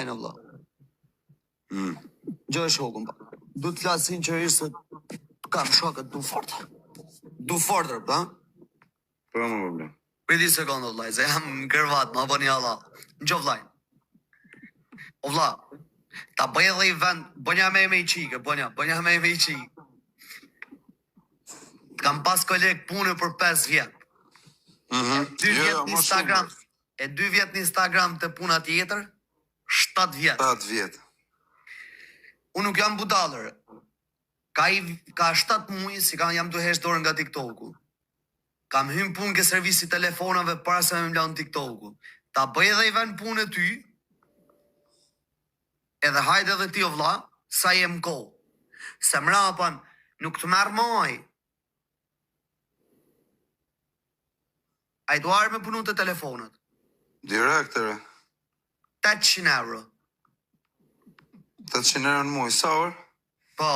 lajnë, vlla. Mm. Gjoj shokun, pa. Du të flas sinqerisht se kam shokët du fort. Du fort, rëp, ha? Po më problem. Prit një sekondë, vllai, se jam në kërvat, ma bëni Allah. Në vllai. O vlla, ta bëj edhe i vend, bënja me me i qike, bënja, bënja me me i qike. Kam pas koleg pune për 5 vjet. Mhm. Dy Jo, vjet jo, në më shumë. Instagram, e 2 vjet në Instagram të puna tjetër, 7 vjet. 7 vjet. Unë nuk jam budallër. Ka i, ka 7 muaj si kam jam duhesh dorë nga TikToku. Kam hyrë në punë ke servisi telefonave para se me më lanë TikToku. Ta bëj edhe i vend punë ty, edhe hajde edhe ti o vlla, sa jem kohë. Se mrapan nuk të merr maj. Ai duar me punu të telefonat. Direkt ere. 800 euro. 800 euro në muaj, sa orë? Po.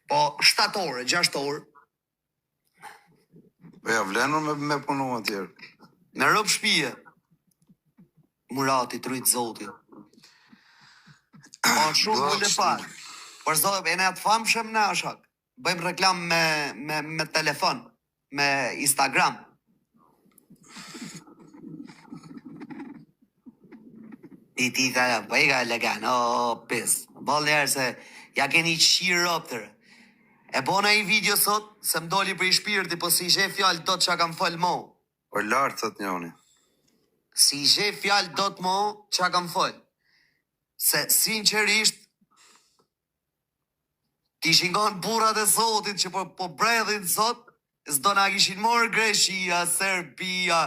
Po 7 orë, 6 orë. Po ja vlenur me me punu atje. Me rob shtëpie. Murati, trujt zoti. Po shumë Vlla, ule pak. Për zotë, e ne atë famshëm na shok. Bëjmë reklam me, me, me telefon, me Instagram. Ti ti tha, po i ka legan, o, pis. Boll njerë se ja keni qirë roptër. E bona i video sot, se më doli për i shpirti, po si ishe fjalë dot që kam fol mo. Po lart thot njoni. Si ishe fjalë dot mo që kam fol. Se sinqerisht, Kishin kanë burrat e Zotit që po, po bredhin sot, s'do na kishin marrë Greqia, Serbia,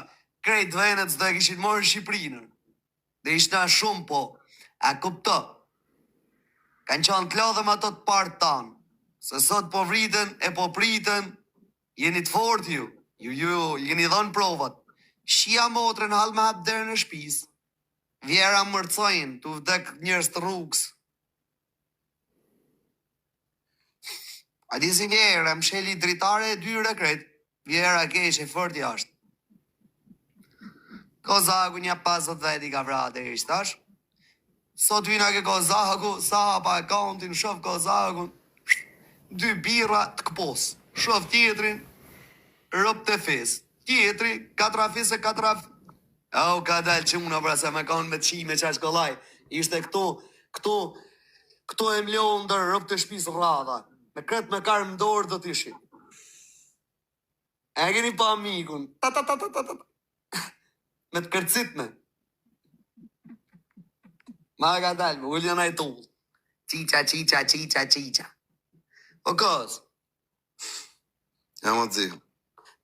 krejt vendet s'do e kishin marrë Shqipërinë. Dhe ishna shumë po, a kupto. Kanë qenë të lodhëm ato të parë tanë. Se sot po vriten e po priten, jeni të fortë ju. Ju, ju, ju keni dhënë provat. Shia motrën hall me hap derën e shtëpisë. Vjera mërcojnë, tu vdek njerëz të rrugës. A di si vjera, më sheli dritare e dyre krejt. Vjera keq e fort jashtë. Kozaku një 50 veti i ka vra deri tash. Sot vina ke Kozaku, sa hapa akauntin, shof Kozakun. Dy birra të këpos. Shof tjetrin, rob të fes. Tjetri, katra fes e katra f... Au, ka dalë quna, pra se me kanë me qime qash kollaj. Ishte këtu, këtu, këtu e mlo ndër rob të shtëpisë rradha. Me kret me karë në dorë do t'ishin. E keni pa mikun. Ta ta ta ta ta ta. Me të kërcitme. Ma ka dalë, më ullja na i tull. Qiqa, qiqa, qiqa, qiqa. O kos, Jam atë zi.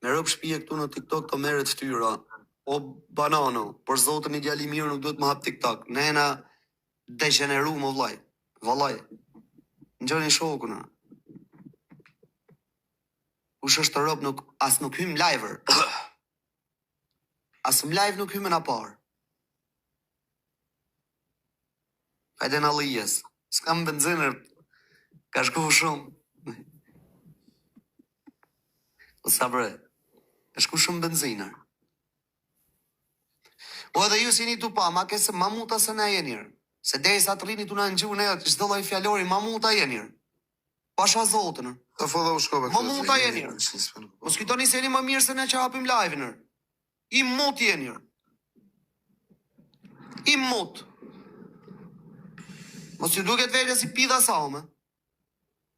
me rob shtëpie këtu në TikTok të merret fytyra. O banano, për zotin i djali mirë nuk duhet më hap TikTok. Ne na degeneru më vllaj. Vallaj. Ngjoni shokun. a. Kush është rob nuk as nuk hym live. As në live nuk hym me na parë. Hajde na lijes. S'kam benzinër. Ka shku shumë. O sa bre. Ka shku shumë benzinër. Po edhe ju si jeni tu pa, ma ke se ma muta se na jeni. Se derisa të rrini tu na ngju ne çdo lloj fjalori, ma muta jeni. Pasha zotën. Sa follow shkove Ma muta jeni. Mos kujtoni se jeni më mirë se ne që hapim live-in. I mut jeni. I mut. Mos ju duket vetja si pidha sa me.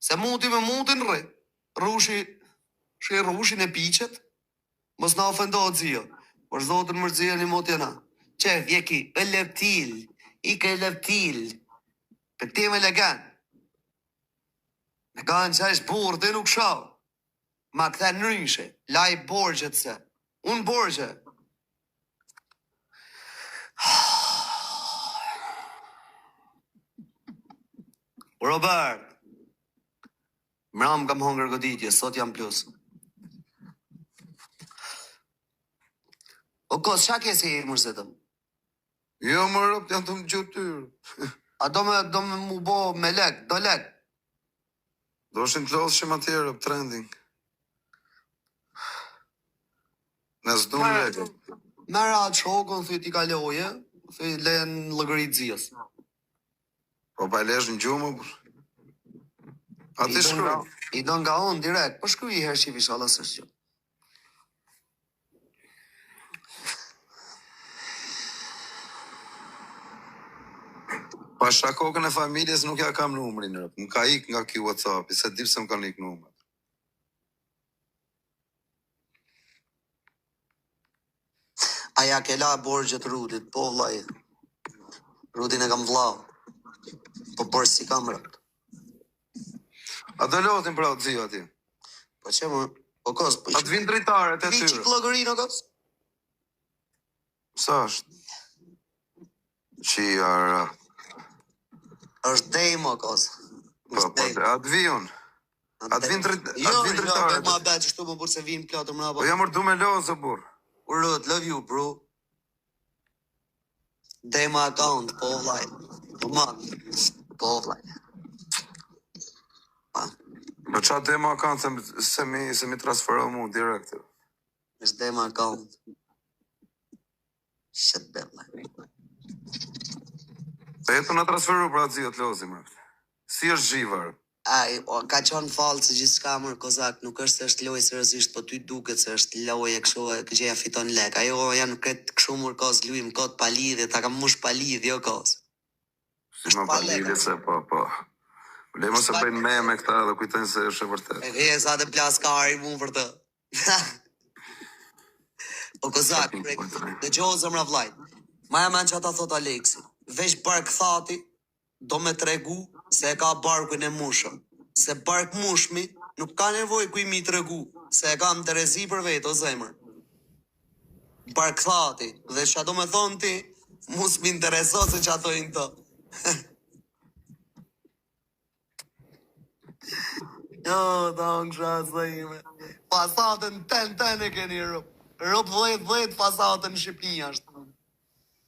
Se muti me mutin rri. Rrushi, shi rrushin e piqet. Mos na ofendohet zio. Por zotën mërzia një mot jena. Qe, vjeki, e leptil, i ke leptil. Për ti me legan. Me kanë që është burrë, ti nuk shau. Ma kthe ndryshe, laj borxhet se. Unë borxhe. Robert, mram kam hongër goditje, sot jam plus. O kos, qa ke se i mërzetëm? Jo, më rob, janë të më gjuhë ty. A do me, do me mu bo me lek, do lek. Do ishin të lodhshim atje, rob, trending. Ne s'dum lekë. Merë atë shokun, thuj ti kaloje, thuj le në llogarit zijas. Po pa lesh në gjumë, burr. A I ti do nga, shkruaj. i do nga unë direkt. Po shkruaj i herë shif inshallah s'është gjë. Pa shakokën e familjes nuk ja kam numrin, rëp. Më ka ik nga ky WhatsAppi, se di pse më kanë ik numrin. A ja ke la borxhet Rudit, po vllai. Rudin e kam vllau. Po borxh si kam rëp. A do lotin pra zio atje? Po që më, po kos, po A të vinë dritaret e Vi tyre? qik llogarinë o kos? Sa është? Qia, Është dejmë o kos. po, Është po, dejmë. a të vi unë? A të vinë drit, a Jo, të vinë jo, dritaret? bëj muhabet kështu më burr se vinë plot mbrapa. Po jam du me lozë, burr. Urët, love you bro. Dema account, po vllai. Po man. Po vllai. Pa, Po qa demo kanë se, se mi, se mi transfero mu direkt. është dema account. Shit be vllai. Po jetu na transferu pra zio të lozim. rëp. Si është zhivar? Ai, o, ka qenë fallë se gjithçka mër kozak, nuk është se është lojë seriozisht, po ty duket se është lojë e kështu e gjëja fiton lek. Ajo janë kret kështu mër koz, luajm kot pa lidhje, ta kam mush pa lidhje, jo koz. Si Është më pa pa lek. lidhje se po, po. Le mos Është e pa bëjnë lek. me me këta dhe kujtojnë se është e vërtet. E vje sa të plas kari mu për të. O kozak, Sa prek, pikë, po, dëgjoj zemra vllajt. Maja men që ata thot Aleksi, veç bark thati, do me tregu se e ka barkun e mushëm. Se bark mushmi nuk ka nevojë kuj mi tregu, se e ka në terezi për vetë, o zemër. Bark thati, dhe që do me thonë ti, mu s'mi intereso se që ato të. Jo, da unë kësha ime. Fasatën ten ten e keni rëp. Rëp 10-10 fasatën në Shqipëri është.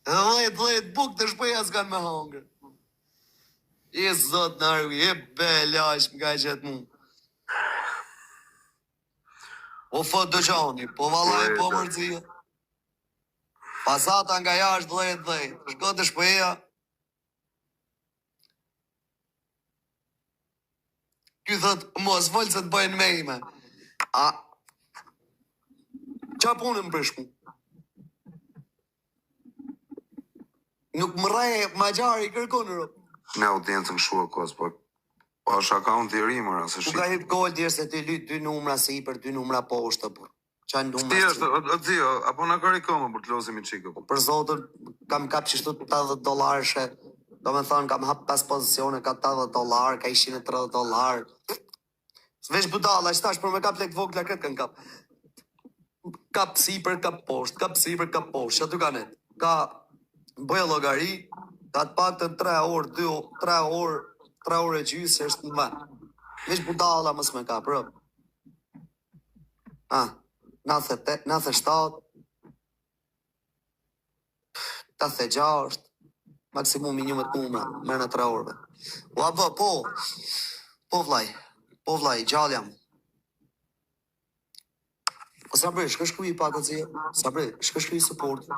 10-10 buk të shpeja s'kan me hongër. I zot në arwi, e belash më ka gjetë mu. O fot dëgjoni, po vallaj po mërëzia. Fasata nga jashtë 10-10. Shko të shpeja, ky thot, mos fol se të bëjnë me ime. A, qa punë më prish mu? Nuk më rre, magjari kërkon rëp. Në audiencën kështu e kos, po. Po është account i ri, mëra, se Ku shit. ka hip gol djerë se ti lyt dy numra si për dy numra poshtë, po. Qa numra Si si? është, o, o zio, apo na kariko më për të lozim i çikë. Po për zotën kam kap qështu 80 dollarëshe. Do me thonë kam hap 5 pozicione, ka 80 dollar, ka 130 dollar. Veç budalla, që tash për me kap lek vogla këtë kanë kap. Kap sipër, kap poshtë, kap sipër, kap poshtë, që aty ka net. Ka bëj llogari, ka të paktën 3 orë, 2, 3 orë, 3 orë e gjysë është në vend. Veç budalla mos me kap, rëp. Ah, 98, 97, 86, maksimumi 11 numra, mërë në 3 orëve. Ua bë, po, po vllaj, po vllaj, gjallë jam. O Sabri, shko shkruaj pak o zi, Sabri, shko shkruaj support.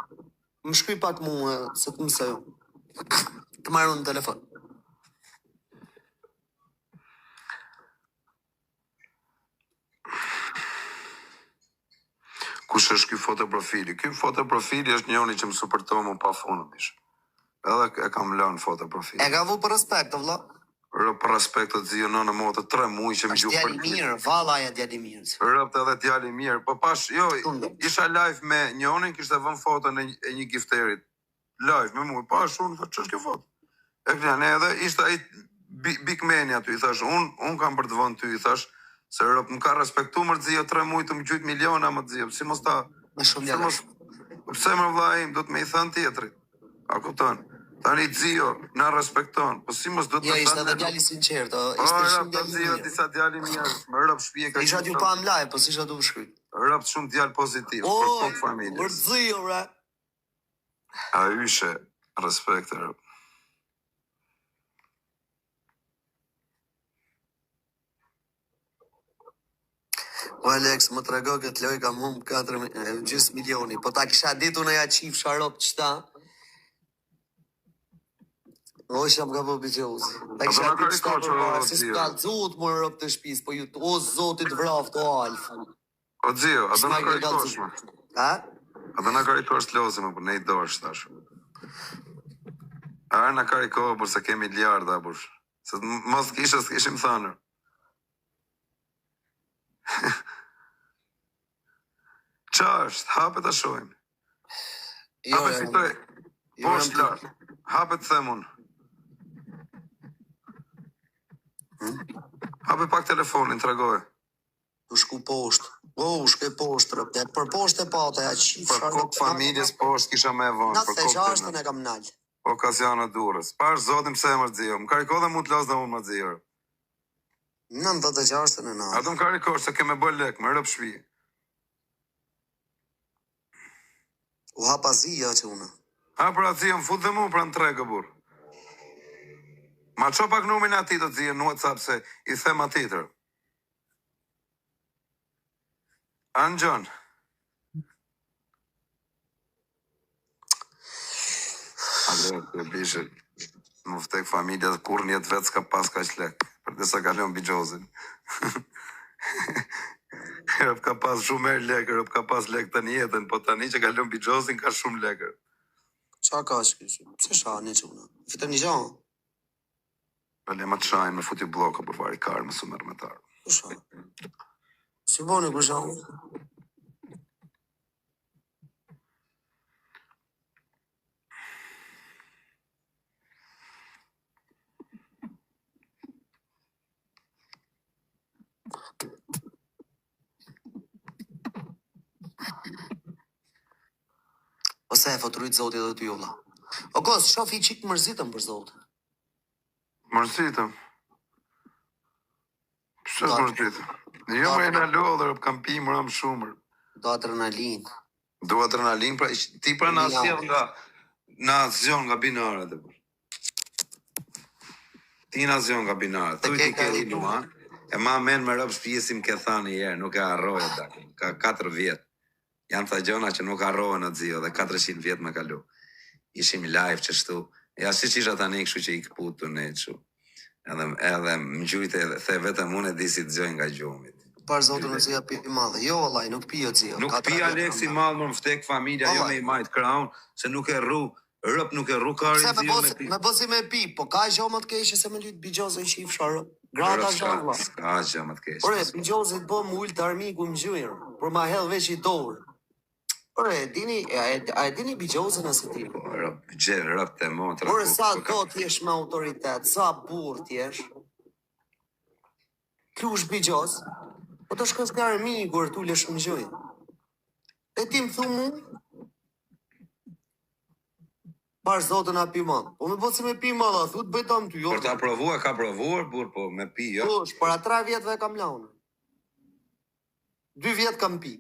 Më shkruaj pak mua se të mësoj. unë. Të marr unë në telefon. Kush është ky foto profili? Ky foto profili është njëri që më suporton më pa fund mish. Edhe e kam lënë foto profili. E ka vu për respekt, o vlla. Rëp për respekt të zio nënë motë tre muaj që më Është gjuhë djalë për i mirë, valla e djalë i mirë. Rëp edhe djalë i mirë. Po pash, jo, Shumë do. isha live me njonin, kishte vënë foton e, e një gifterit. Live me mua. Pash unë, tha, ç'është kjo foto? E këna, edhe ishte ai bi- Big Man aty, i thash, un un kam për të vënë ty, i thash, se rëp më ka respektu më zio tre muaj të më gjujt miliona më zio, si mos ta Me shumë Si djalë. mos, pse më vllai im, do të më i thën tjetrit. A kupton? Tani Zio na respekton, po si mos do të Jo, më ishte thënë edhe ne- djalë i sinqert, o, Po, ishte rap, shumë ta djalë i Zio, mirë. disa djalë i mirë, më rap shtëpi ka Isha qenë t'ju shumë- pam live, po s'isha tu shkruajt. Rap shumë djalë pozitiv, O, për kokë për familjes. zio, bre. A yshe, respekt rap. O Alex, më trego këtë lojë kam humb 4 gjysmë milioni. Po ta kisha ditur në ja qif sharop qëta. O, që më ka bë bixhozi. Ta A do kisha na ditë karikosh, shtatë përpara, o si Zio? s'ka zutë më rob të shtëpisë, po ju o zotit vraft o Alf. O Zio, a do S'ma na ke karikosh kallzu. më? A? A do na karikosh të lozim apo ne i dorsh tash? A na kariko por se kemi miliarda apo se mos kisha s'kishim thënë. Qa është? Hapet ta shohim. Jo, Hapet jo, fitoj. jo, jam Poshtë të lart. Hapet them unë. Hm? Hape pak telefonin, tregoj. U shku poshtë. O, u shkoj poshtë, rëp. Për poshtë e pata, ja Për qifsha kokë rëp. familjes poshtë kisha më e vonë, për kokë 96 të e kam nal. Po Kasiano Durrës. Pash zotin pse e mërzio. Më kariko dhe mu të los dhe unë mërzio. 96 e A nal. do më karikosh se ke me bë lek, me rëp shtëpi. U hapa zia që una. Ha pra zio, më fut dhe mu pra në treg o burr. Ma ço pak numrin atij të zio në WhatsApp se i them atij tër. Angjon. Ale, e bishë, më vdek familja kur në jetë vetë s'ka pas kaq lek, për disa ka lënë bixhozin. Rëp ka pas shumë herë lek, rëp ka pas lek tani jetën, po tani që ka lënë bixhozin ka shumë lek. Qa ka që kështu? Pse shani që una? Fitëm një gja? Po le ma të shajnë me futi blloka për vari karë, mos u merr me tar. Po sha? Si boni kur sha? Ose e fotrujt zoti edhe ty vlla. O kos, shof i qik mërzitëm për zotin. Mërzitëm. Pse Do, mërzitëm? Jo do, më jena lodhër, kam pi më ram shumë. do adrenalin. Do adrenalin, pra ti pra na Ja. sjell nga na zgjon nga binarët e burr. Ti na zgjon nga binarët. Të Thuj ke ti ke kariku. inu, ha? E ma men me rëp shtëpi si më ke thënë një herë, nuk e harroj e dak. Ka 4 vjet. Janë ta gjëna që nuk harrohen atë zio dhe 400 vjet më kalu. Ishim live qështu. Ja siç isha tani kështu që i këputu ne kështu. Edhe edhe më gjujte edhe the vetëm unë e di si të zgjoj nga gjumit. Par zotin o zia pi i madhe. Jo vallai, nuk pi o zia. Nuk Ka pi tre vjet kam Aleksi nal. mall më vdek familja jo me Vallai. i majt kraun, se nuk e rru, rëp nuk e rru Po karin pse me zio bos me pi. me bosi me pi, po ka gjë më të keqe se me lyt bixhoz e qifsha rë. Rëp Grata s'ka, zhan vlla. s'ka gjë më të keqe. Ore, bixhozit bë më ul të armiku më gjujër, por ma hedh veç i dorë. Ore, dini, a e, a e dini bixhozin ose ti? Po rëp, gje, rëp te motra Ore, ku sa ku ka. do t'jesh me autoritet, sa burr t'jesh, klush bixhoz, po të shkosh ka armiku kur tu lesh më gjuj. E ti më thu mu, par zotën a pi madh. Po me bo si me pi madh, a thu të bëj dëm ty, jo. Për ta provuar ka provuar burr, po me pi jo. Kush, para 3 vjetëve kam lanë. 2 vjet kam pi.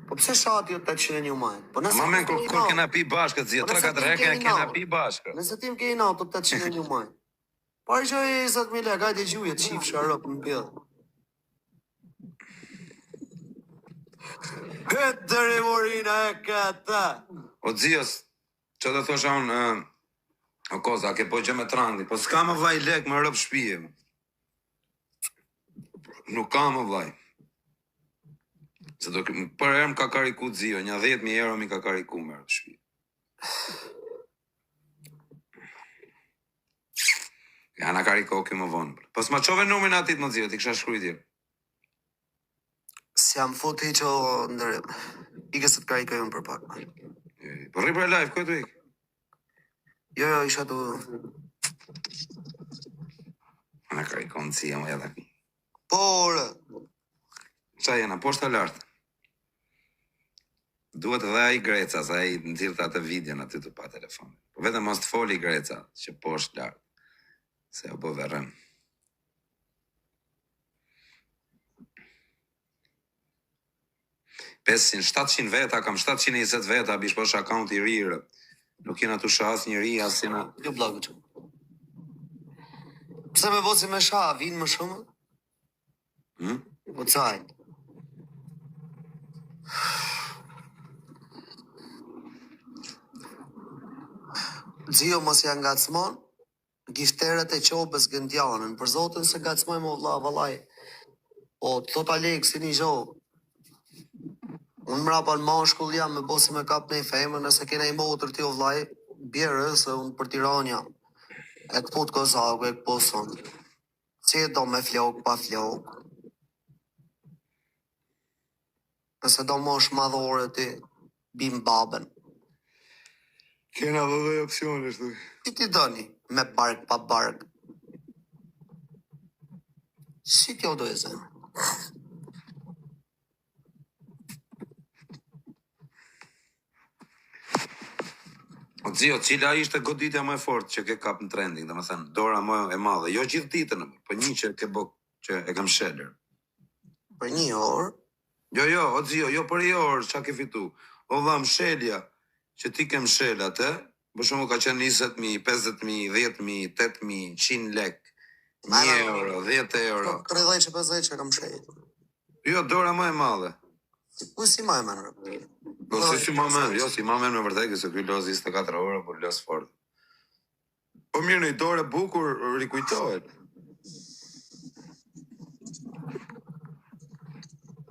Po pse shati jo 801 maj? Po nëse Ma ti men më kur, ke kur inat, kena pi bashkë zio, po nëse 3-4 ti më herë ke kena kena inat, pi bashkë. nëse ti më ke inat të 801 maj. Po që e 20.000 lek, hajde gjuje të shifsha rëp në pjell. Këtë dëri morina e këtë. O zios, që do thosha unë, ë, o koza, ke po gjë me trandi, po s'ka më vllai lek më rëp shtëpi. Nuk ka më vllai. Se do për herë më ka kariku zio, një 10.000 euro mi ka kariku me rëp shtëpi. Ja na kariko ky më vonë. Po s'ma çove numrin atit më zio, ti kisha shkruajtur. Si jam fut hiq o ndërim. Ike se të karikoj unë për pak. Po rri për live, ku e tu ik? Jo, jo, isha tu... Na karikon zio më edhe. Po, ore. Qa jena, poshtë a lart? Duhet edhe ai Greca, se ai nxirrte atë videon aty të pa telefon. Po vetëm mos të foli Greca, që poshtë lart, se u bë verrem. 500, 700 veta, kam 720 veta, bish po është account i ri. rë. Nuk jena tu sha asnjëri, as jena... Jo blagu që. Pse me voci me sha, vinë më shumë? Hm? Po cajnë. Zio mos ja ngacmon gifterët e qobës Gentianën, për zotin se ngacmoj mo vlla vallai. Po të thot Aleksi një gjo. Unë mrapa në mashkull jam me bo si me kap nej femër, nëse ke nej motër ti o vllai, bjerë se unë për Tiranë jam. E këput kozaku e këpuson. Si e do me flok pa flok. Nëse do mosh madhore ti, bim babën. Kena dhe dhe opcione, shtu. Si ti doni, me bark pa bark. Si kjo do e zemër? O Zio, cila ishte goditja më e fortë që ke kap në trending, domethënë dora më e madhe, jo gjithë ditën, po një që ke bë që e kam shelër. Për një orë, Jo, jo, o Zio, jo për një orë, çka ke fitu. O vlla, mshelja që ti ke mshel atë, për shembull ka qenë 20.000, 50.000, 10.000, 8.000, 100 lek, 1 euro, 10 euro. 30 që 50 që kam shejt. Jo, dora më e madhe. Ku si ma e mënërë? Po si si ma men, jo si ma men me vërtet, se ky loz 24 orë, po loz fort. Po mirë, në dorë e bukur rikujtohet.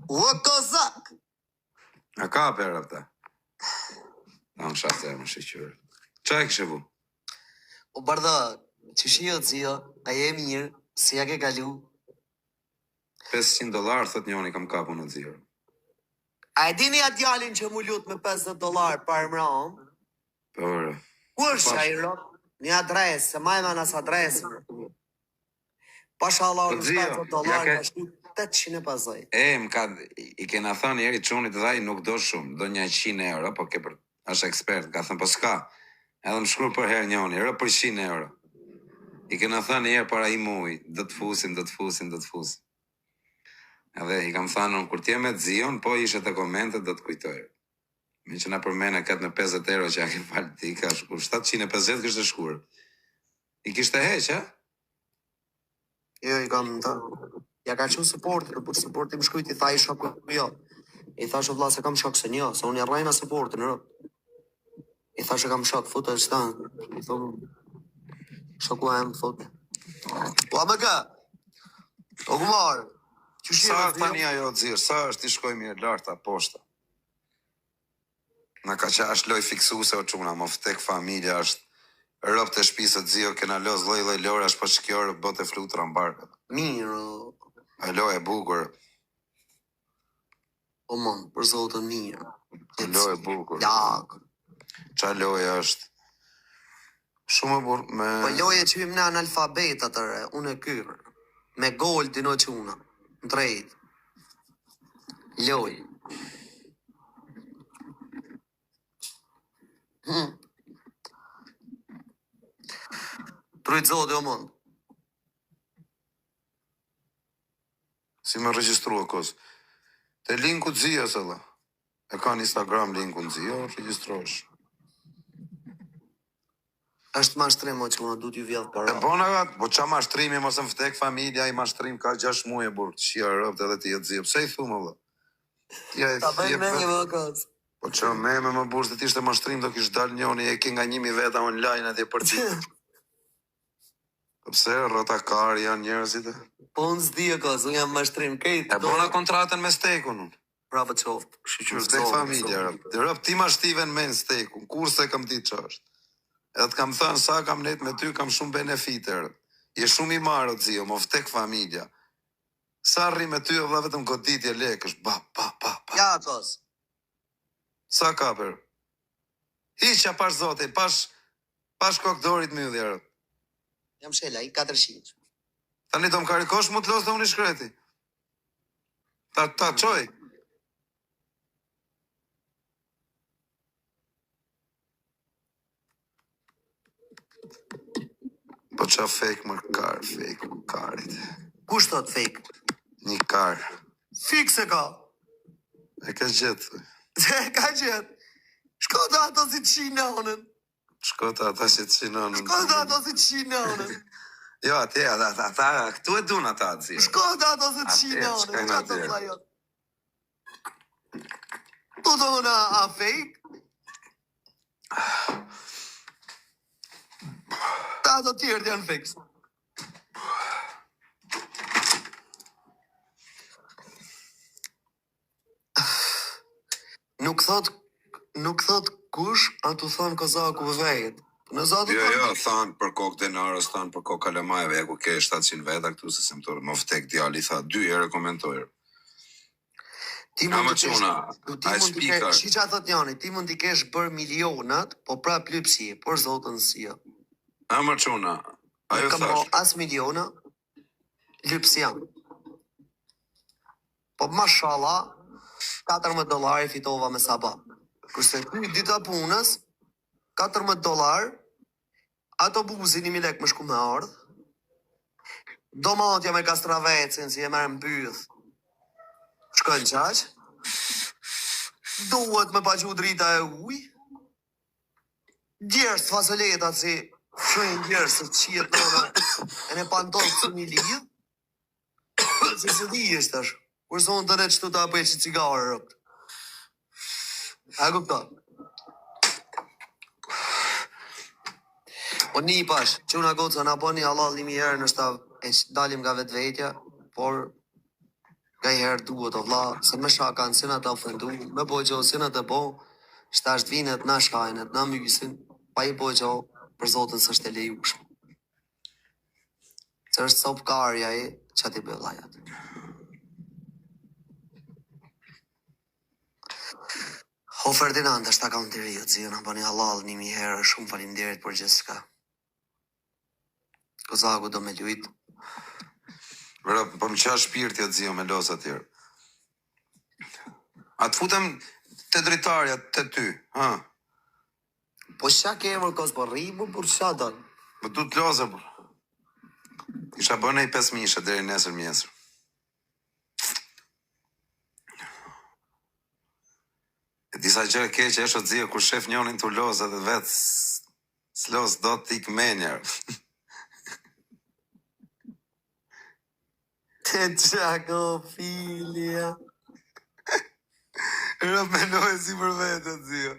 O kozak! A ka pera këta? A më shasë e më shqyre. Qa e kishe vu? O bardha, që shio zio, a je mirë, si ja ke kalu? 500 dollar, thot njoni, kam kapu në zero. A e dini atë djalin që mu lut me 50 dollar par mram? Po, ore. Ku është Pash. ai ro? Një adresë, se ma e as adresë. Pasha Allah, Po, në zio, 50 dollar, ja ke- ka shku 850. E, më ka, i kena thënë njeri çunit dhe ai nuk do shumë, do një 100 euro, po ke për, është ekspert, ka thënë, po s'ka. Edhe më shkruan për herë njoni, rë për 100 euro. I kena thënë një herë para i muaj, do të fusim, do të fusim, do të fusim. Edhe i kam thënë, unë, kur t'je me Zion, po ishe te komentet, do të kujtoj. Me që na përmene këtë me 50 euro që ja ke falë ti, ka shku, 750 kishte shkuar. I kishte heq, a? Jo, i kam ta. Ja ka qenë suporti, por suporti më shkruajti, tha i shoku jo. I thash o vlla se kam shok se një, se unë i rrejna suportin, ro. I thash e kam shok, futë është ta. I thon shoku em thot. Po a më ka? O gumar. Qysh je Sa me është tani ajo Zio, sa është i shkoj mirë larta, poshta? Na ka që është loj fiksuese o çuna, më vtek familja është robt e shtëpisë Zio kena loz lloj lloj lorash, po ç'kjo rë botë flutra mbarkat. Mirë, o. A lojë e bukur, O mon, për zotën mirë. a lojë e bukur. Lak. Qa lojë është? Shumë e burr me Po loje që jemi në analfabet atëre, unë e kyrë. Me gol dino çuna. Në drejt. Loj. Hmm. Trujt zoti o mund. si më regjistrua kos. Te linku Zio se valla. E ka në Instagram linkun Zio, regjistrohesh. Është mashtrim o çuna, du t'ju vjedh E para. bona ka, po qa mashtrimi, mos e më vdek familja, i mashtrim ka 6 muaj e burr, të shia robt edhe ti jetë Zio. Pse i thu më valla? Ti ja e Ta bëjmë je me një vet. më kos. Po që me me më burr, se ti ishte mashtrim, do kish dalë njoni, e ke nga 1000 veta online atje për ditë. Po pse rrota kar janë njerëzit? e? Po unë s'di o kos, unë jam mashtrim krejt. E bona kontratën me stekun unë. Bravo qoftë. Shyqyr Më vdek zotit. familja, rob. Rob, ti ma shtive në men stekun, kur se kam ditë që është. Edhe të kam thënë sa kam net me ty, kam shumë benefite, rob. Je shumë i marrë, o zio, më vdek familja. Sa rri me ty, o vlla vetëm goditje lekësh, ba, ba, ba, ba. Ja kos. Sa ka për? Hiqa pash zotin, pash, pash kokdorit mbyllja, rob. Jam shela, i 400. Tani do më karikosh mu të los dhe unë i shkreti. Ta, ta qoj. Po qa fake më kar, fake më karit. Kush thot fake? Një kar. Fiks e ka. E ka gjetë. Se e ka gjetë. Shko të ato si të shinë anën. Shko të ata që të shinonën. Shko të ato si të shinë anën. Jo, atje, ata, ata, ata, këtu e dun ata, zi. Shko të ato si të Atje, shinë anën. shkojnë Qa të atje. vlla jot? Tu do më a fake? Ta ato tjerët janë fiks. Nuk thot, nuk thot kush, a tu thon kozaku vetë. Në zatu Jo, thon, jo, than për kokë denarës, than për kokë kalamajve, ja ku ke 700 veta këtu se s'jam të më vdek djali, tha dy herë komentoj. ti mund Ama të kesh, çuna, ti ai mund të kesh, speaker, shi qa thot njani, ti mund të kesh bër milionat, po prap lypsi, por zotën si jo. ama çuna, Nuk ajo kam bo thash, as miliona, lypsi jam. Po mashallah, 14 dollar i fitova me sabah. Kurse ty dita punës, 14 dollar, autobusi 1000 lek më shku me ardh, domatja me kastravecin si e merr në byth, shkon qaq, duhet me paqu drita e ujë, djerës fasoletat si shojnë djerës se qijet nona e në pantoll si një lidh, se si di është tash. Kurse unë të ne qëtu ta bëj që cigare rëpt. A kupton? Po një pash, çuna goca na bëni halal një mijë herë nështë e që dalim nga vetvetja, por nga i herë duhet o vlla, se me shaka në sina të ofendu, me bo gjo sina të bo, shtash të vinet na shajnet, na mysin, pa i bo gjo, për zotin s'është e lejushme. Se është sop karja e, që ti bëj vllajat. O Ferdinand, është akaunti i ri, o zio, na bëni halal një mijë herë, shumë faleminderit për gjithçka. Kozaku do me lujt. Vera, po më qa shpirti atë zio me los atjerë. A të futem te dritarja te ty, ha? Po qa ke emër kos po rri, po por qa don? Më du të lozë, po. Isha bënë i 5 misha deri nesër mjesër. E disa gjëra keqe është o zio kur shef njonin tu loz edhe vet s- s'loz do të ik menjer. Te qa filja. Era menoj si për vete, zio.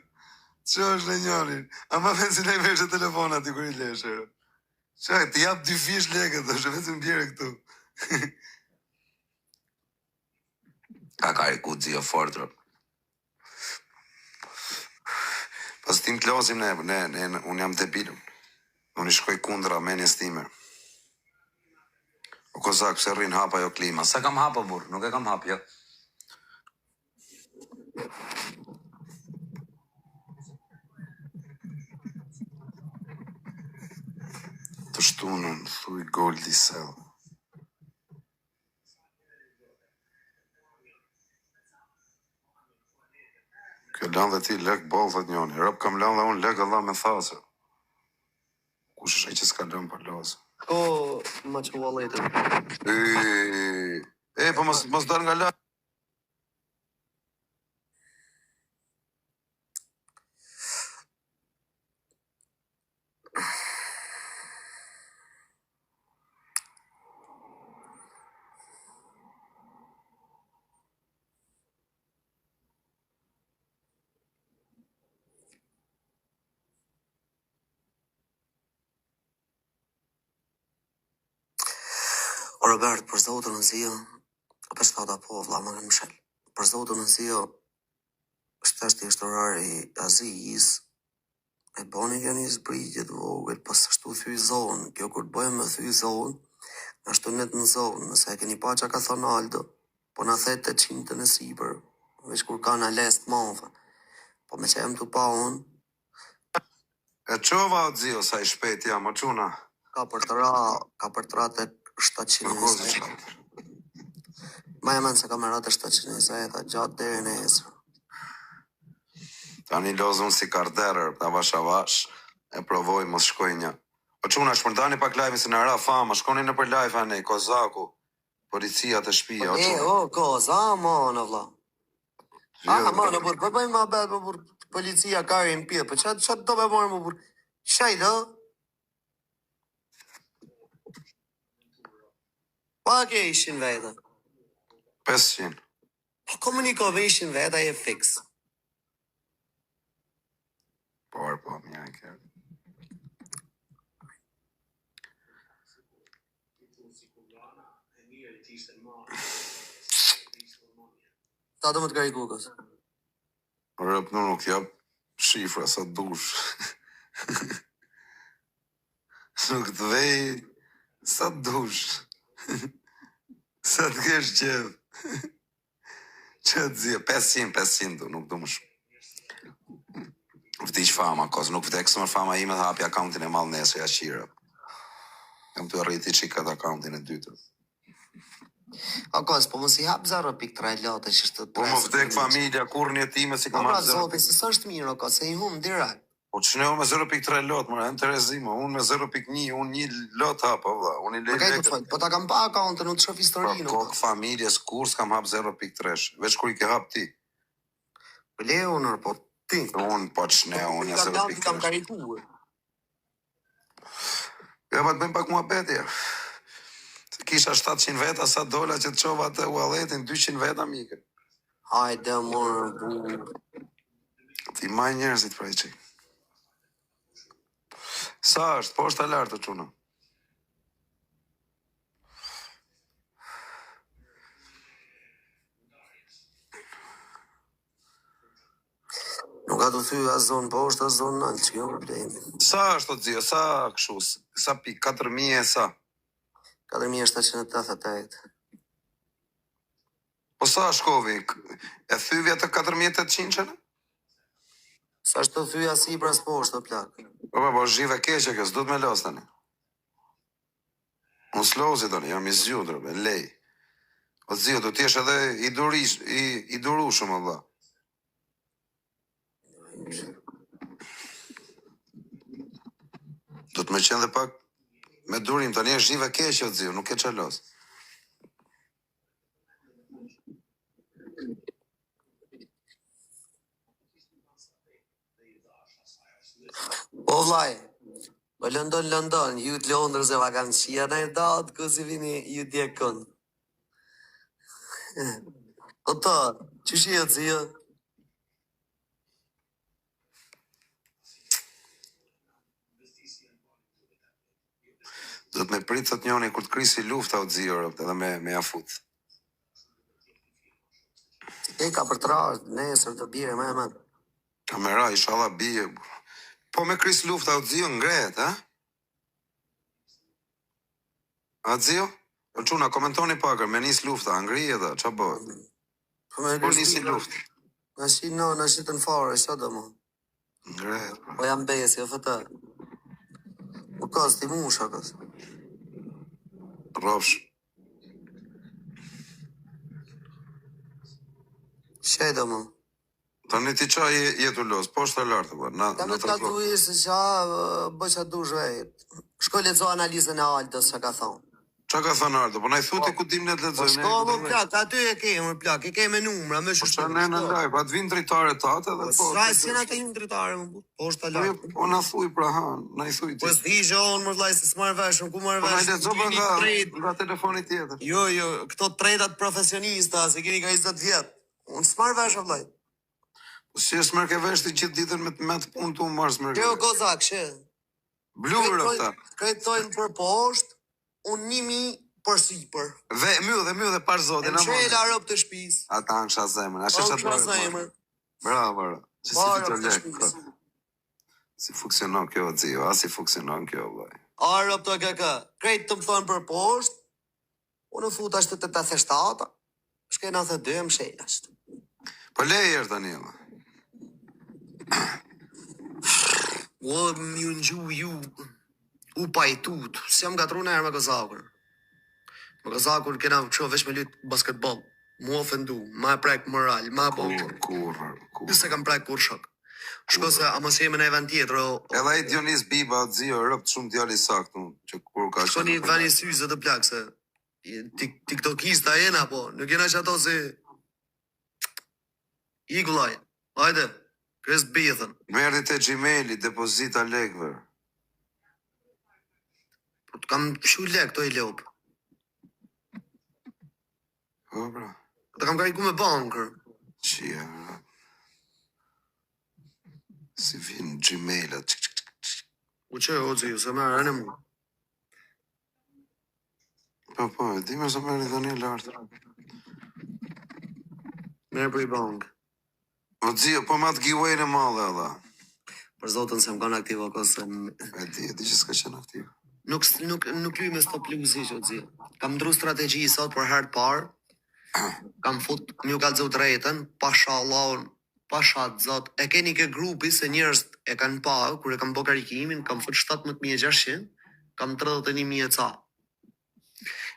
Që është në njonin? Ama vetë si ne veshë telefon aty kur i leshe. Që, të jap dy fish lekët, është vetëm bjere këtu. Ka kariku zio fort, rëp. Pas tim të lozim ne, ne, ne, unë jam debil. Unë i shkoj kundra menjes time. O kozak, pse rrin hap ajo klima? Sa kam hap o burr, nuk e kam hap, jo. Të shtunën, thuj Goldi Sell. Kjo lënë dhe ti lek boll, thot njoni. Rëp kam lënë dhe unë lek Allah me thasë. Kush është ai që s'ka lënë për lozë? Ko ma që walletin. E, e po mos mos dal nga la. O Robert, për zotën në zio, o për shkata po, vlla, më kanë mshel. Për zotën në zio, shtashti është orari i Azis, e bani kjo një zbritje të vogël, pas ashtu thy zonë, kjo kur të bëjmë me thy zonë, ashtu net në zonë, nëse e keni pa çka ka thënë Aldo, po na the 800 e sipër, veç kur ka na les të madhe. Po me që jam tu pa unë, E çova o zio sa i shpejt jam, o çuna. ka për të ra, ka për të ra tek Në kozë 720. Ma e mend se ka me ra te 720, gjatë deri nesër. Tani loz unë si karderër, avash avash, e provoj mos shkoj një. O çuna, shpërndani pak live se na ra fama, shkoni nëpër live anej, kozaku, policia te Po shtëpia, o e, çuna. o, koza, aman, o vlla. Jo, Aman, o burr, po bëjmë habet, po burr, policia ka në pje, po ça ça do me marrë, mo burr? Shaj do? Pa ke ishin veta. 500. Po komunikove ishin veta je fiks. Por, po, mirë e ke. Sa do më të kariku kës? Rëp në nuk jap shifra sa dush. Nuk të vej sa dush. Sa të kesh qef. Që të zio, 500, 500 du, nuk du më shumë. Vdiq fama, kos, nuk vdek së më fama ime dhe hapi akauntin e madh nesër, ja qira. Jam të arriti çik atë akauntin e dytë. O kos, po mos i hap 0.3 lote që është Po më vdek familja, kur një time si Po kam pra hap 0. zoti, se s'është mirë o kos, se i hum direkt. Po që ne unë me 0.3 lot, më në Terezi, më, unë me 0.1, unë një lot hap, o vlla, unë i Më lej kaj të lekët. fol, po ta kam pa akauntin, nuk të shoh Pra historinë o kokë kos. familjes, kur s'kam hap 0.3, veç kur i ke hap ti. Po le unë, po ti. Unë, po që ne, Po unë i ja kam lanë, i kam 0.3. karikuar. Ja, pa të bëjmë pak muhabet, ja. Se Kisha 700 veta, sa dola që të çova atë walletin, 200 veta mikë. Hajde, mor, burr. Ti maj njerëzit pra i çik. Sa është? Poshtë a lart o çuna? Nuk ka të thy as zonë poshtë, as zonë nalt, që kjo problemi. Sa është o zio? Sa kështu? Sa pik? 4000 e sa? 4788. Po sa shkovi? E thyvi atë 4800 çën? Sa është të thy as sipër as poshtë, o plak. Po po, po zhive keqe kjo, s'duhet me los tani. Unë s'lozi tani, jam i zgjudhur, e lej. O zio, do të jesh edhe i durish, i i durueshëm o vlla. Do të më qenë dhe pak me durim, tani është zhive keqe o zio, nuk e çalos. Po vllai, po London, London, ju të Londrës e vakancia në e datë, ku si vini ju djekën. O të, qysh je zio? Do të me prit thot njoni kur të krisi lufta o zio, robt, edhe me me ja fut. E ka për trashë, nesër të bjerë, më e më. Kamera, inshallah bie. Po me kris lufta o zio ngrehet, ha? A zio? O çuna komentoni pak, me nis lufta, a ngrihet a ç'a bëhet? Po me Po nisi Kristina, luftë. na shi no, na shitën fare, ç'a do më? Ngrehet pra. Po jam besi, o fëtë. Po kos, ti musha, kos. Rrofsh. Shej do më? Tani ti qa je, je tu los, poshtë a lart apo na Kam na të ka trego. duhi se qa, bëj qa dush vetë. Shko lexo analizën e Aldos çka ka thonë. Qa ka thënë Ardo? Po na i Po, thuti ku dim ne të po lexojmë, ne shko ku më dim ne. plak, aty e ke më plak, e ke me numra, me Po shushtu, qa ne në shko. live, atë vinë dritare tate dhe Po po sa ti si na dush. të him dritare më bu, poshtë a Po jo, lart. po na thuj pra ha, na i thuj Po ti. s'di gjë unë më vllai se s'marr vesh, unë ku marr Po na i vesh, lexo pra keni nga trade. nga telefoni tjetër. Jo, jo, këto tredat profesionista, se keni ka 20 vjet. Unë s'marr vesh o vllai. Po si është merr ke vesh ti gjithë ditën me me të punë tu marr s'merr ke Kjo vesh. kozak, she. Blu Krejt rëfta. thojnë, krejt thojnë për poshtë, unë 1000 për sipër. Dhe myll dhe myll dhe par E zotin aman. mshela rob të shtëpisë. Ata angsha zemrën, ashtu Po ç'a ksha dorë marr. zemër. Bravo, bro. Që Po si rob fiton të lek, shtëpisë. po. Si funksionon kjo zio, a si funksionon kjo vllai. A rob të KK. Krejt të më thonë për poshtë, unë u futa ashtu te 87, shkej 92 mshela ashtu. Po le herë tani. vlla. O, më ju ngju ju, u pajtut, si jam gatru në herë me Kozakun. Me Kozakun kena qo veç me lut basketball. Mu ofendu, ma e prek moral, ma e bo. Kur, kur, kur, Ju se kam prek kur shok. Shko kur. se a mos jemi në event tjetër, o, o, Edhe ai Dionis Biba, zio, rëpt shumë djalë i saktë, unë, që kur ka shko qenë një në vani përlaj. syze të plak se tik, tiktokista jena, po, nuk jena që ato si i vllai. Hajde, kres bithën. Më erdhi te Gmaili, depozita lekëve. Po të kam shu lek këto i lop. Po bra. Po të kam kariku me bankër. Qia, bra. Si vin Gmailat. Çik, çik, çik, çik. U që, o ziu, se merë e mu. Po, po, e di me se merri tani lart. Merë për i bank. O zio, po me atë giveaway në madhe edhe. Për zotën se më kanë aktiv o se m- E di, e di që s'ka qenë aktiv. nuk nuk nuk luaj me stop loss o zi. Kam ndru strategji sot për herë të parë. Kam fut më ju kallzu drejtën, pasha Allahun, pasha të zot. E keni ke grupi se njerëz e kanë pa kur e kam bë karikimin, kam fut 17600, kam 31000 e ca.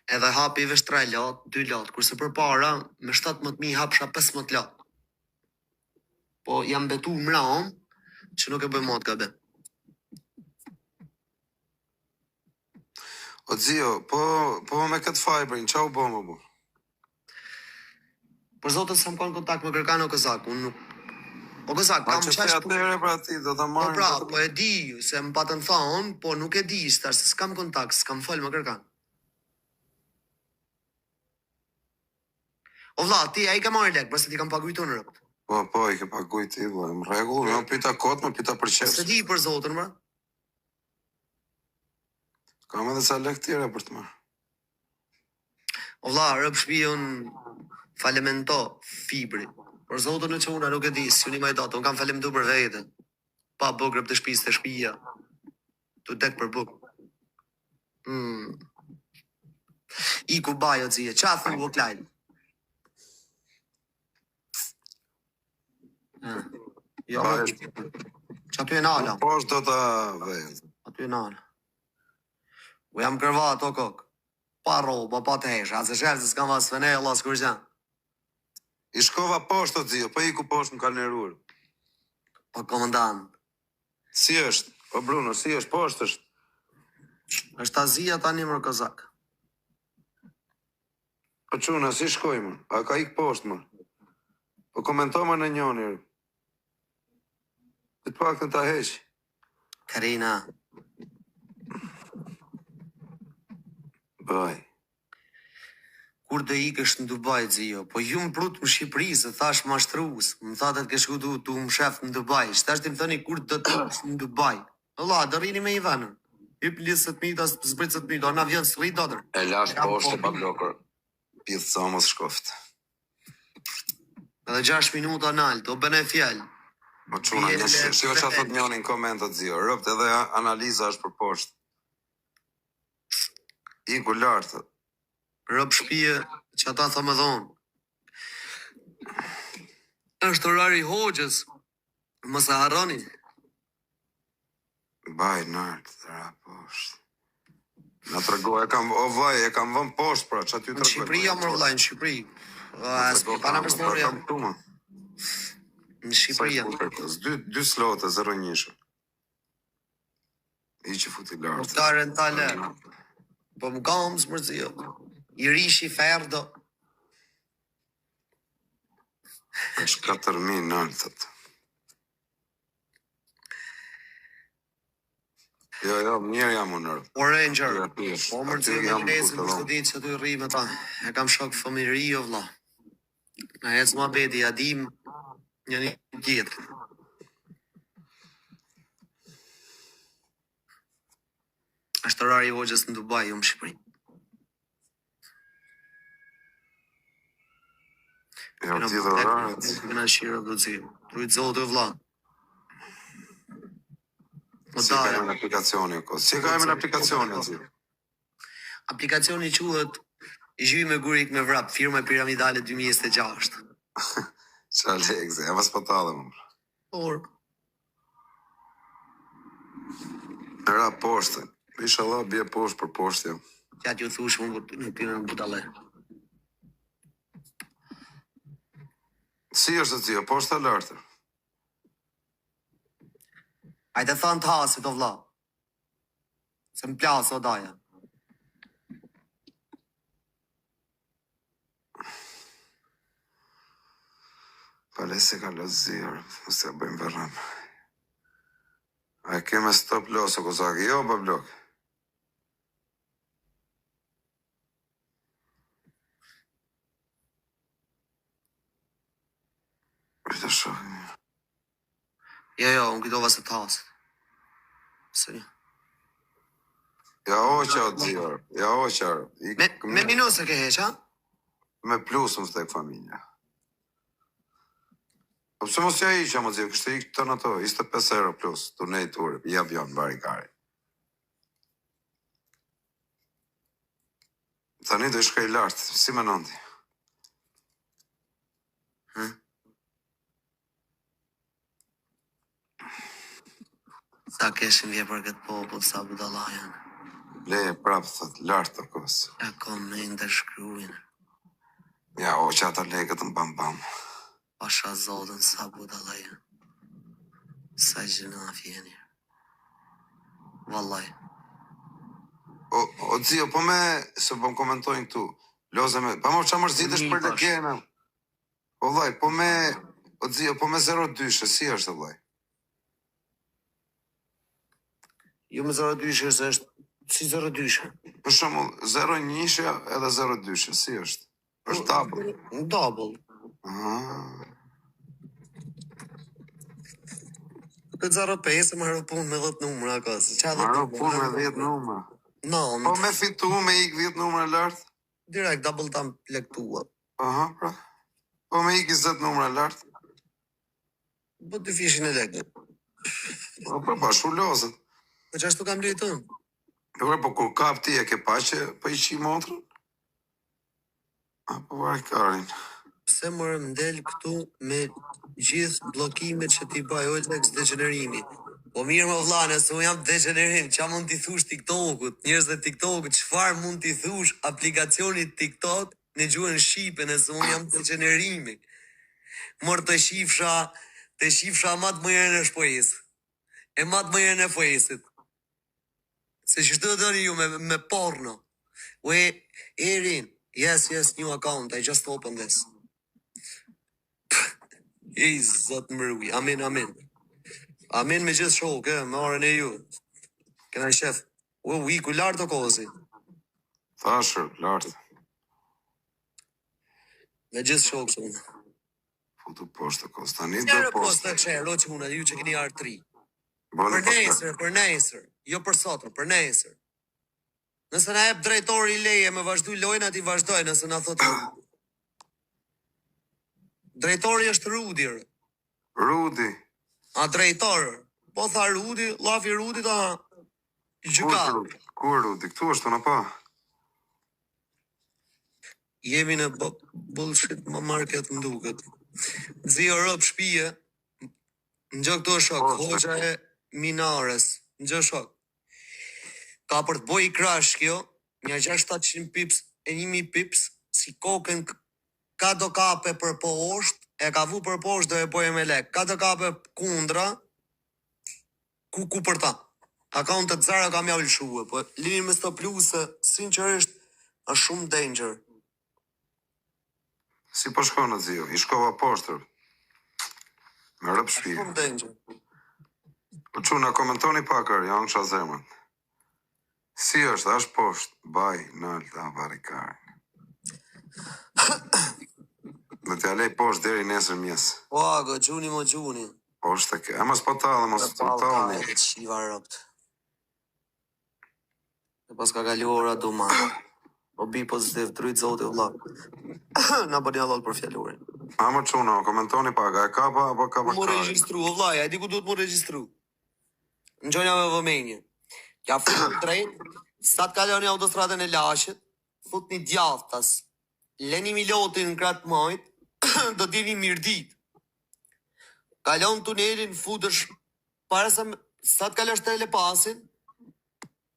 Edhe hapi veç 3 lot, 2 lot, kurse përpara me 17000 hapsha 15 lot. Po jam betu mram që nuk e bëj më atë gabim. O zio, po, po me këtë fibrin, qa u bë më bu? Për zotën s'jam kanë kontakt me kërkan o kozak, unë nuk O kozak, Ma kam që the qash atëherë pra ti, do ta Po marrim pra, vetëm. po e di se më patën thonë, po nuk e di tash se s'kam kontakt, s'kam fol me kërkan. O vlla, ti ai ka marrë lek, pse ti kam paguajtur unë rëp. Po, po, i ke paguaj ti, vlla, në rregull, më pyeta kot, më pyeta për Po qef. s'e di për zotën, bra. Kam edhe ca lek tjera për të marrë. O vlla, rëp shtëpi un falemento fibri. Për zotën e që unë nuk e di, s'ju një dot, unë kam falementu për veten. Pa buk rëp të shtëpisë të shtëpia, tu dek për buk. Mm. Iku bajo zie, qa thu o klajn? Mm. Jo, Baj, më, që aty e nala, poshtë do ta vej. aty e nala. U jam kërvat o kok. Pa rroba, pa tesha, se shef se s'kam as fenella, as kurrgjë. I shkova poshtë o zio, po iku poshtë më ka nderuar. Po komandant, Si është? O Bruno, si është? Poshtë është. është Azia tani më kozak. Po çuna, si shkoj më? A ka ik poshtë më? Po komento më në njëri. Të paktën ta heq. Karina, Bëj. kur do ikësh në Dubai zio? Po ju më prut në Shqipëri, se thash mashtrus. Më thatë të ke shku tu, tu më shef në Dubai. Shtash ti më thoni kur do të ikësh në Dubai. Valla, do rrini me i venën. Hyp në 20 minuta, zbrit 10 minuta, na vjen s'rri dotër. E lash E kam poshtë po. pa blokër. Pidh sa mos shkoft. Edhe 6 minuta nalt, o bëne fjalë. Po çuna, Bjele, një shiko çfarë thot bele. njëri në komentet zio. Rëpt edhe analiza është për poshtë. Iku lart. Rëp shtëpie që ata tha më dhonë. Është orari i hoxhës, mos e harroni. Baj nalt, ra poshtë. Na trego, e kam o vllai, e kam vënë poshtë pra, ç'a ty Në tregoj? Shqipëri jam më vëllai, në Shqipëri. Na A, trego s'pi pa na kam, pra përsëri kam jam. këtu më. Në Sa i Shqipëri jam. futer këto? Dy dy slote 01. I që futi Po lart. ka rentale. Po më kam s'mërzi jo. I rishi ferdo. Është 4000 nalt thot. Jo, jo, mirë jam unë. rëp. O Ranger. Jo, thjesht. Po Aty mërzi me jam Grecin, ku të për të dhon. ditë që aty rri me ta. E kam shok fëmijëri o vlla. Na ec ma beti, ja dim një një tjetër. Është orari i hoxhës në Dubai, jo në Shqipëri. Jo, Kena ti dhe oraret. kena shira do të Rujt zotë o vlla. O Si ka daja. emrin aplikacioni o ko? Si ka emrin aplikacioni aty? Aplikacioni quhet Zhyj me gurik me vrap, firma piramidale 2026. Qa lekse, e vas patallë më. Por, Ra poshtë. Inshallah bie poshtë për poshtë jam. ja t'ju thush unë nuk ti në budalle. Si është aty? Poshtë a lart? Ajde thanë të hasit o vlla. Se më plasë o daja. Pa le se ka lozirë, mos ja bëjmë verrem. A e ke me stop loss o kozak? Jo, pa blok. Të shohim. Jo, jo, unë kujtova se të hasit. Se Jo, Ja hoqa o zio, ja hoqa. I, Me, me minus e ke heq, ha? Me plus më vdek familja. Po pse mos ja hiqa mo zio, kishte ikë tënë ato, 25 euro plus, tu nejt ure, i avion, vari kari. Tani do i shkoj lart, si mendon ti? Hm? Sa keshin vje për këtë popull, sa budalla janë. Leje prap thot, lart të kos. Ja komente shkruajnë. Ja hoqa ata lekët në bam bam. Pasha zotën sa budalla janë. Sa gjynaf jeni. Vallaj. O, o zio, po me, se po më komentojnë këtu, loze me, pa mo qa mërzitesh për Tash. legena. O vllai, po me, o zio, po me 02, si është o vllai? Jo me 02 se është si 02. Për shembull, 01 edhe 02, si është? Është double. Double. Ah. Këtë 05 e marrë punë me 10 numra ka. Se qa 10 Maro numra? punë me 10 numra. No, Po me fitu me ik 10 numra lart? direkt double tam lektua. Aha, pra. Po me ik 20 numra lart? Po dy fishin e lekë. Po po, po, shu lozet. Po që ashtu kam lujtë unë? Jo, pra, po kur kap ti e ke pa që po i qi motrën? Apo vari karin. Pse mërë mdel këtu me gjithë bllokimet që ti bëj Oltex degenerimi? Po mirë më vlla, nëse unë jam degenerim, qa mund t'i thush TikTokut, njerëzve TikTokut, çfarë mund t'i thush aplikacionit TikTok në gjuhën shqipe nëse unë jam degenerimi? Mor të shifsha, të shifsha ma të mirën e shpojës. E ma të mirën e fojesit. Se që shtë doni ju me, me porno. Ue, Erin, yes, yes, new account, I just opened this. I zot më ruj. Amin, amin. Amin me gjithë shokë, e, me orën e ju. Kena shef. Ue, u iku lart o kozi. Thashër, lart. Me gjithë shokë sonë. Futu poshtë kos. Tani do Qërë post poshtë. të qërë, o quna, ju që keni R3. Bëni Për pak. nesër, për nesër. Jo për sot, për nesër. Nëse na jep drejtori leje me vazhdu lojën, ati vazhdoj, nëse na thotë Rudi. Drejtori është Rudi. rë. Rudi. A drejtor. Po tha Rudi, llafi Rudi ta Ku është gjykat. Rudi? Ku është Rudi? Këtu është unë pa. Jemi në bu- bullshit më market më duket. Zio rob shtëpie, Ngjë këtu është shok, Poshtë. hoxha e Minares, ngjë shok. Ka për të boj crash kjo, një 6-700 pips e 1000 pips, si kokën k- ka do kape për poshtë, e ka vu për poshtë do e boje me lek. Ka do kape kundra, ku ku për ta. Akauntet zero kam ja lëshue, po lini me stop loss, sinqerisht, është shumë danger. Si po shkon o zio? I shkova poshtë. Me rëp Është shtëpi. shumë danger. Po çuna komentoni pak ër, janë kisha zemrën. Si është, a është poshtë? Baj, nalt, a barrikar. Do t'ja lej poshtë deri nesër mjes. Po ago, gjuni mo gjuni. Poshtë e ke. E mos po tallë, mos Për po pallë tallni. ka e qiva robt. E pas ka kalu ora duma. O bi pozitiv, drejt zoti vëlla. Na bëni halal për fjalurin. A më çuna, komentoni pak, a e kapa apo kapa Ku mu karin? regjistru, o vllai, a di ku duhet mu regjistru? Ngjonja me vëmenje. Ja futni drejt, sa të kaloni autostradën e Lashit, futni djathtas. Leni Milotin në krah të majt, do dini Mirdit. Kalon tunelin, futesh para se sa të kalosh telepasin,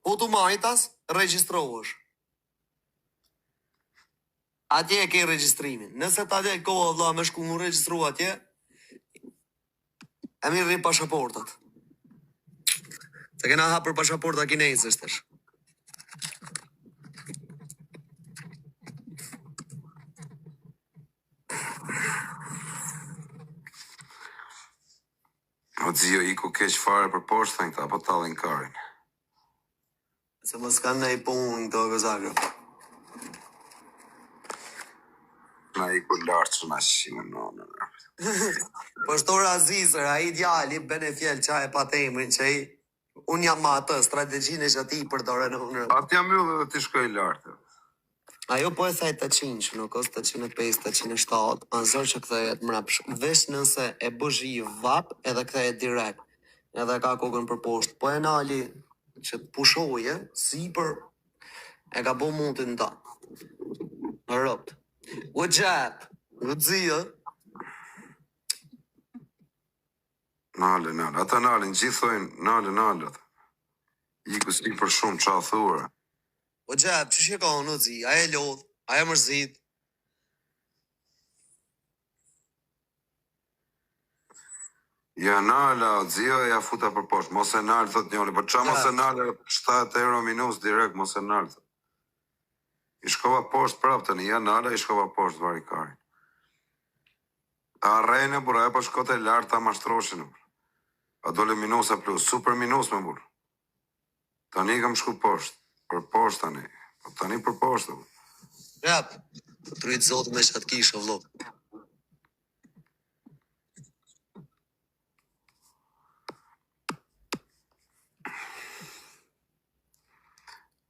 futu majtas, regjistrohesh. Atje e ke regjistrimin. Nëse ta del koha vëlla me shku mu regjistru atje, e mirë pasaportat. Se kena hapër pasaporta kinezësh tash. O zio, iku keq fare për poshtë, thënë këta, po tallin karin. Se mos kanë ndaj punë këto gozagro. Na iku lart që na shime nonën. Po është ora Azizër, ai djali bën e fjel qa e pa emrin që ai. Unë jam me atë, strategjinë e që ati i përdorën unë. Atë jam yll edhe ti shkoj lart. Ajo po e thaj 800, nuk është 805, 807, a zor që kthehet mbrapsht. Veç nëse e bësh i vap edhe kthehet direkt. Edhe ka kokën për poshtë. Po e nali që të pushoje, sipër e ka bo mutin ta. Në robt. O gjep, o zia. Nale, nale. Ata nalin, gjithë thojnë, nale, nale. ata. Iku si për shumë, qa thua. O gjep, që që ka unë o zi, a e lodh, a e mërzit. Ja nala, o zio, ja futa për poshtë. Mos e nal, thot njëri. Po qa mos e Gjep, nal, 7 euro minus direkt, mos e nal. thot. I shkova poshtë prapë tani, ja nala, i shkova poshtë vari karin. Ta arrejnë, burra, e po shkote lart ta mashtroshin. burra. A dole minus a plus, super minus me burr. Tani kam shku poshtë, për poshtë tani. Po tani për poshtë. burr. gjep, trujt zotë me qatë kishë, o vlo.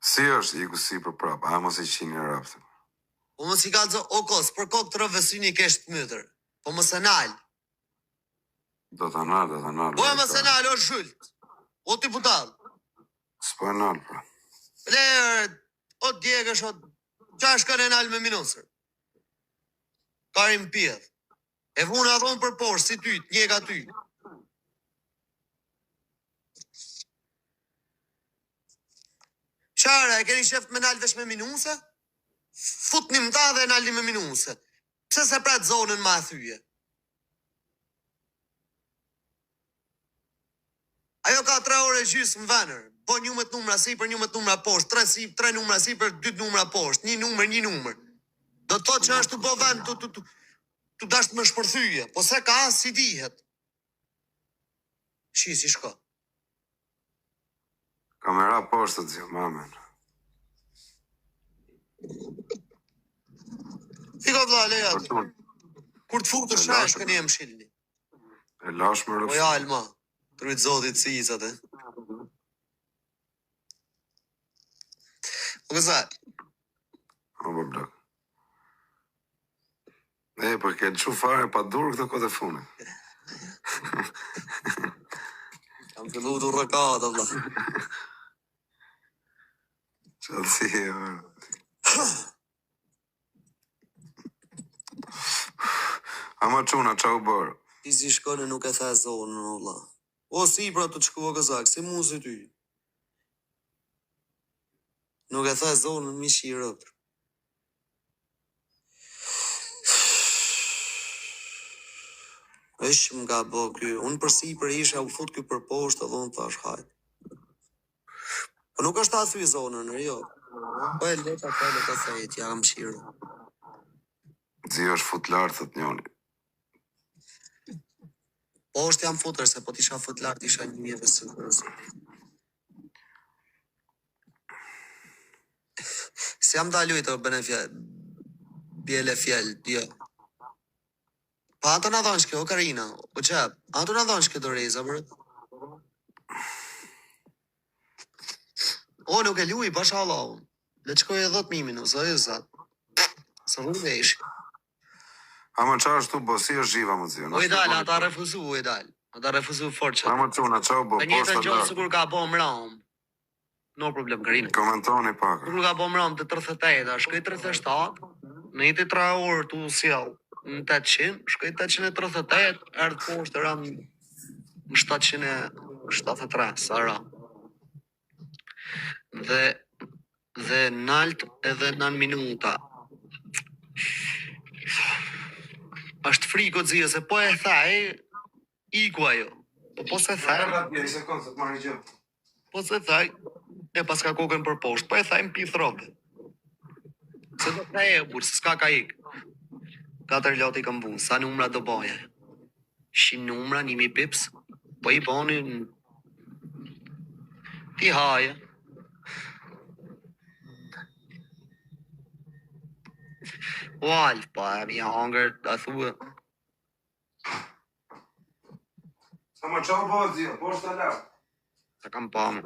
Si është iku si për prapë, a mos i qini raptë. Po mos i ka zo, o kos, për kokë të rëve syni kesh të mytër. Po mos e nal. Do ta nal, do ta nal, Po e vari mos e karin. nal, o zhylt. O ti budall. S'po e nal, pra. Le, o djegësh, o... Qa shkën e nal me minusër? Karim pjedh. E vuna dhonë për poshtë, si ty, të njeka ty. Qara, e keni shef me nal vesh me minuse? Futni më ta dhe e nalni me minuse. Pse se pret zonën ma e thyje? Ajo ka 3 orë e gjysë në venër. Bo 11 numra sipër, 11 numra poshtë, 3 si, 3 numra sipër, 2 numra poshtë, një numër, një numër. Do të thotë që është të bo vend të, të, të, të dasht me shpërthyje, po se ka si dihet. Shi si shko. Kamera poshtë, zio, mamen. Fiko vlla, leja Për aty. tun, Kur të e futesh lash, shash këni e mshilni. e lash më O rëpsh. ja, Alma, trujt zotit si i atë. O kësa, O, po blok. E, po ke lëshu fare pa dur këtë kohë të fundit. kam fillu të rrëkat, vlla. Qa si e, bro. Ama çuna, qa u bërë? Ti si shkon e nuk e the zonën, o vlla. O si pra të të shkua këzak, si muzi ty. Nuk e the zonën mishi i rëpër. Është më ka bo ky. Unë për sipër isha u fut ky për poshtë edhe unë thash hajt. Po nuk është ta thy zonën, jo. Po e leta ta le ta thejt, ja kam shirë. Zio është fut lart, thot njëri. Poshtë jam futër, se po t'isha fut lart isha 1500. Si jam ta lujtë, o bëne fjall, bjele fjall, jo. Pa ato na thonë shke, o Karina, o qep, ato na thonë shke doreza, bro. O, nuk e luj, basha Allahun. Le të shkoj e 10.000 minus, o jo zat. Së rrugë ish. Ama qa është tu bo, si është zhiva më zio? O Na i dal, shpjegoni ata pak. refuzu, o i dal. Ata refuzu fort që. Ama çuna, qa u bo, Të njëjtën poshtë a gjë lart? sikur ka bo mram. No problem, Karina. Komentoni pak. Sikur ka bo mram të 38, a shkoj 37, në jeti 3 orë tu sjell në 800, shkoj 838, erdh poshtë ra në 773, sa ra. Dhe dhe nalt edhe 9 minuta. Është frikë o xia se po e thaj, iku ajo. Po po se thaj, Një sekundë, se të marrë gjë. po se thaj, e pas ka kokën për poshtë, po e thaj më pi robe. Se do thaj e burr, se s'ka ka ik. Katër lot i kam vu, sa numra do boje. 100 numra, 1000 pips, po i boni ti haje. O alf, po e mi hangër, a thua, Ama qa u bo, zio, poshtë a lart? Ta kam pa më.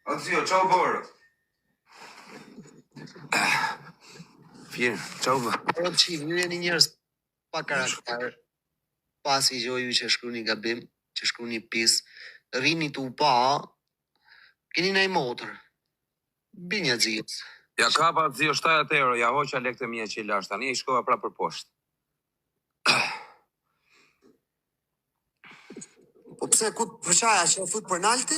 O zio, ciao bërë. Mirë, ciao bërë. Po çi, ju jeni njerëz pa karakter, pasi gjë ju që shkruani gabim, që shkruani pis, rrini tu pa, keni naj motër. Binja xhis. Ja kapa zio 70 euro, ja hoqa lekët e mia që i lash tani, i shkova prapë për poshtë. Po pse ku për çaja që fut për nalti?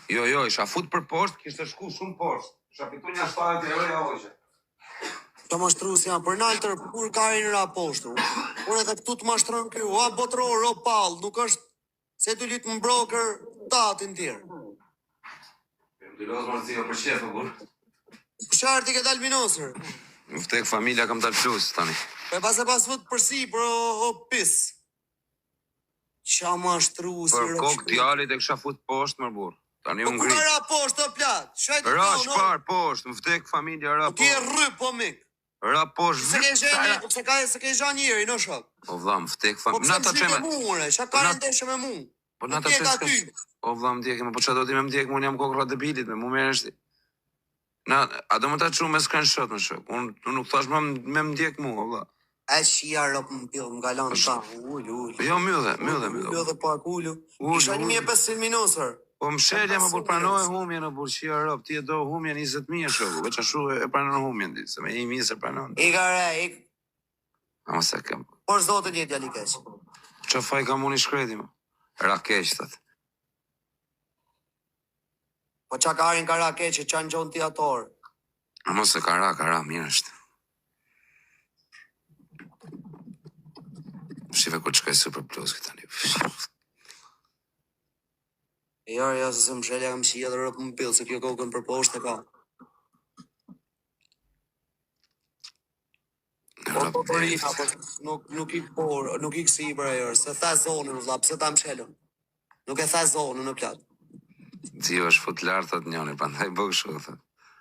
Jo, jo, isha fut për poshtë, kishte shku shumë poshtë. Isha fitu një 70 euro, ja hoqa. Të mashtrus janë për naltër, kur ka rinë ra poshtë. Por edhe këtu të mashtron ky, o botëror, o pall, nuk është se ty lut më broker tatin tjerë. Më të lozë mërë zio për qef, o burr. Çfarë ti ke dalë minosër? Më vdek familja kam dalë plus tani. Po pas e pas fut për sipër, o, o pis. Qa mashtrusi, Për kokë djalit e kisha fut poshtë mër burr. Tani Po u ku ngrit. ka ra poshtë o plat? Çfarë ti Ra thonë, o? shpar poshtë, më vdek familja ra Po ti e poshtë. rryp po mik. Ra poshtë. Se ke Ra. zheni, se ka se ke zhan njeri, no shok. O vlla, më vdek Po familja. pse Na më ta zhyte çeme. mu, ore? Qa Po ka na ndeshje me mu? po Po na ta ti e ka çes. ty. O vlla, më ndjek, po çfarë do ti me më ndjek, unë jam kokra debilit, me mu merresh ti. Na, a do më ta çu me screenshot më shok? Unë unë nuk thash më me më ndjek mu, o vlla. E shia rop më pill, më ka lanë Është ta, ul, ul. Jo, mbyllë, Ul, mbyllë, ulu mbyllë. edhe pak, ulu. Ulu, Isha ulu. 1500 minusër. Po mshelja më por 500 pranohe minus. humjen o burr, shia rob, ti e do humjen 20000 shoku, veç ashtu e pranon humjen ti, se me 1000 se pranon. I ka re, i... Ama se kam. Por zotin je djali keq. Çfarë faj kam unë i shkreti më? Ra keq thot. Po qa ka arin ka ra keq, e qa në gjonë ti ator. Ama se ka ra, ka ra, mirë është. Shife ku të shkoj super plus këtë tani. Jo, jo, se se mshelja kam qia dhe rop më pill, se kjo kokën për poshtë e ka. Po Rap po po deri. rina, po nuk nuk ik por, nuk ik si për ajo, se tha zonën vlla, pse ta mshelën? Nuk e tha zonën në plat. Zio është fut lart thot njëri, prandaj bë kështu thot.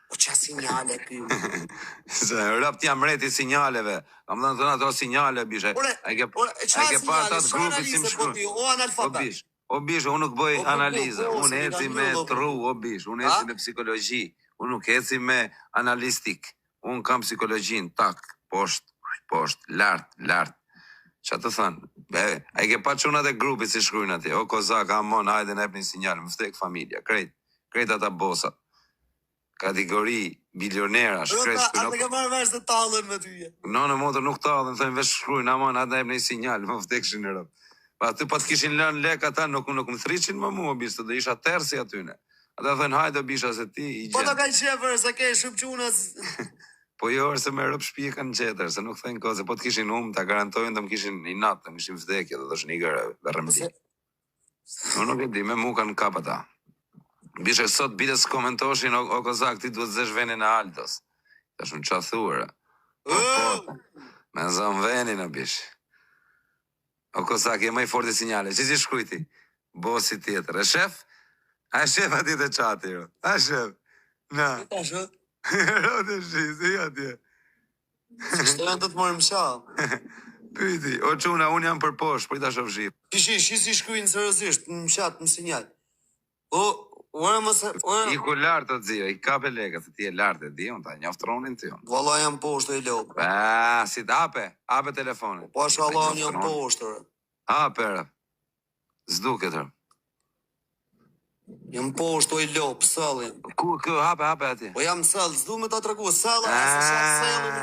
Po qa sinjale ky? Se rap ti jam mreti sinjaleve. Kam thënë thënë ato sinjale bishe. Ore, Ai ke ore, qa ai ke parë sinjale, atë qa grupit si më analize po shkruan. ti, o O analfabet. bish, o bish, unë nuk bëj O po po analiza, po, unë se mi eci kanë me mbyllë, o po. tru, o bish, unë A? eci me psikologji, unë nuk eci me analistik. Unë kam psikologjinë, tak, poshtë, poshtë, lart, lart. Qa të thënë? E, ai ke pa çunat e grupit si shkruajnë atje. O kozak, amon, hajde na jepni sinjal, më vdek familja, krejt, krejt ata bosat. Kategori bilionerash, krejt Rëta, shkruajnë. atë ke marrë vesh se tallën me ty. No, në motër nuk ta dhe thënë vesh shkruajnë, aman, hajde na jepni sinjal, më vdekshin në rob. Pa aty pa të kishin lënë lek ata nuk nuk më thriçin më mua bisht, do isha tersi atyne. Ata thënë hajde bisha se ti i Po të gjen. ka qefer, se ke shumë çuna. Po jo, se me rob shtëpi e kanë gjetër, se nuk thënë kohë, se po të kishin hum, ta garantojnë do më kishin inat, do më kishin vdekje, do thoshin igër, Se rrëmbi. Unë nuk e di, me mu kanë kap ata. Bishe sot biles komentoshin o, o kozak, ti duhet zësh venin e Aldos. Tash unë qa thua? Po po, me zënë venin o bish. O kozak, je më i forti sinjale. Si si shkruajti? Bosi tjetër. E shef? A e shef atje te çati, ro. A e shef? Na. tash, ë? Ro të shi, si atje. Se shto janë të të morëm qa. Pyeti, o çuna, unë jam për poshtë, prit ta shoh shif. Shi, shi, shi si shkruajnë seriozisht, në chat, në sinjal. O, ore mos e, ore, Iku lart o zio, i kape lekët, se ti je lart e di, unë ta njoh tronin ti unë. valla jam poshtë e lopë. Ah, si të hape, hape telefonin. Po asha Ta Allah njoh unë jam tronin. poshtë, ore. Hape, re. S'duket, re. Jam poshtë o i lopë, sell jam. Ku, ku, hape, hape atje. Po jam sell, s'du me ta tregu, sell, a se sa sellin.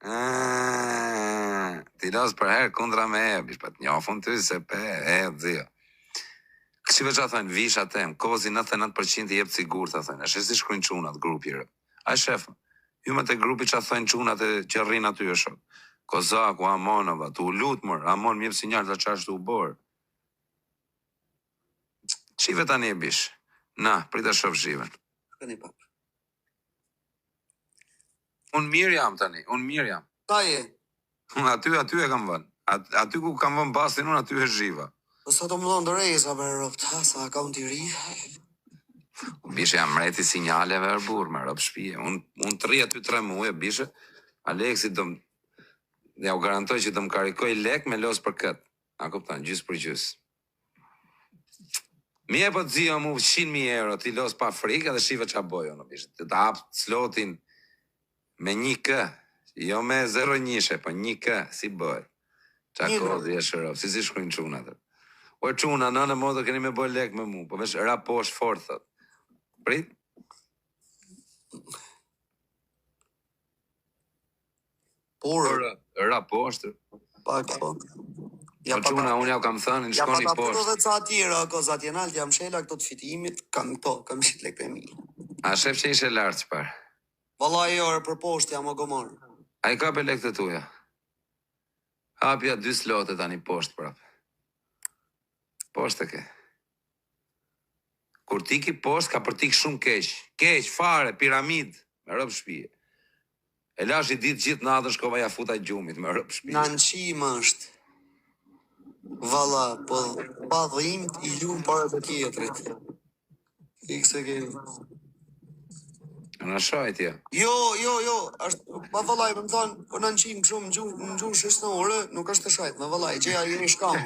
Ah, ah, Ti las për herë kundra me e, bish, pa të njofun ty se pe, e, zio. Këshive që thënë, visha tem, kozi 99% i jep sigurt, a thënë, e sheh si shkruajnë çunat, grupi rë. A e shef, ju me te grupi që thënë çunat e që rrinë aty e shok. Kozaku, Amonova, tu u lut mër, Amon më jep sinjal ta çfarë është u bërë. Shive tani e bish. Na, prit ta shoh shiven. Shkoni pak. Unë mirë jam tani, unë mirë jam. Sa je? Unë aty, aty e kam vënë. At, aty ku kam vënë bastin, unë aty e zhiva. Po sa të më dhonë doreza me ropt, ha, sa akaunt i ri. Bishe jam mreti sinjaleve er burr me rob shtëpie. Unë un të rri aty tre muaj, bishe. Aleksi do m- Ja u garantoj që do më karikoj lek me los për kët. A kupton, gjys për gjys. Mi e po të zio mu 100.000 euro, ti los pa frikë edhe shife qa boj unë, bish. Të ta hap slotin me një k, jo me 0 njëshe, po një k, si bëhet. Qa Një kodi e shërop, si si shkruajnë çunat. O çuna, nënë motër keni me bë lek me mu, po vesh ra poshtë fort thot. Prit? Por, Ra, ra poshtë. pak po. Ja Po pa çuna, unë ja u kam thënë, Ja pa shkoni ta puto poshtë. dhe ca tjera, ko za tjena, jam shela këto të fitimit, kam këto, kam shit lekët e mi. A shef që ishe lartë çfarë? Vallai jo, për poshtë jam o gomar. A i ka pe lekët e tuja? Hapja dy slote tani poshtë prap. Poshtë e ke. Kur tiki poshtë ka për tik shumë keq. Keq fare, piramid, me rob shtëpie. E lash i ditë gjithë natën shkova ja futa gjumit me rob shtëpie. Na në qim është. Valla, po pa dhimt i lumë para të tjetrit. Ikse se kemi. Na shajt ja. Jo, jo, jo, është, pa vallai, më thonë, po në qim kështu në gjuhë, në gjuhë shoqënore, nuk është të shajt, më vallai, gjeja jemi shkam.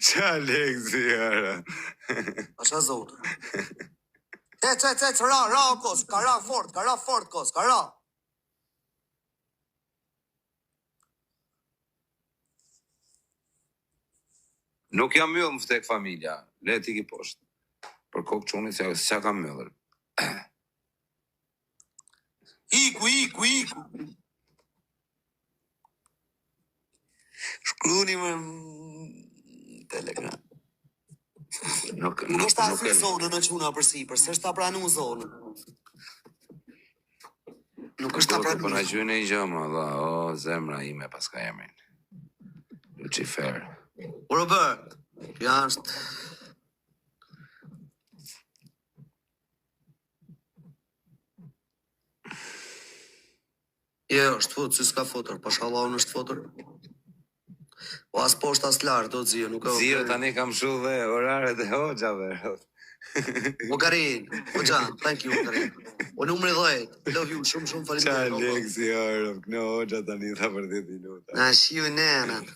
Qa Aleksi ara. Asha zotë. Ec, ec, ec, ra, ra, o kos, ka ra fort, ka ra fort, kos, ka ra. Nuk jam myll më vdek familja. Le ti ki poshtë. Për kokë çunit s'ja s'ja kam myllur. Iku, iku, iku. Shkruani më në Telegram. Nuk Nuk nuk është ta nuk thy e zonën në çuna për sipër, s'është ta pranu zonën. Nuk është ta Gote, po pranu. na gjynë një gjë, më dha, o, zemra ime paska emrin. Lucifer. O Robert, ja është. Jo, është fut, si s'ka futur, po shallah unë është futur. Po as poshtë as lart, do zio, nuk e Zio, tani kam shu dhe oraret e hoxhave. O Karin, o Gjan, thank you, o Karin. O numri 10, love you, shumë shumë Qa faleminderit. o, Aleksi, ora, këno hoxha tani tha për 10 minuta. Na shiu nenën.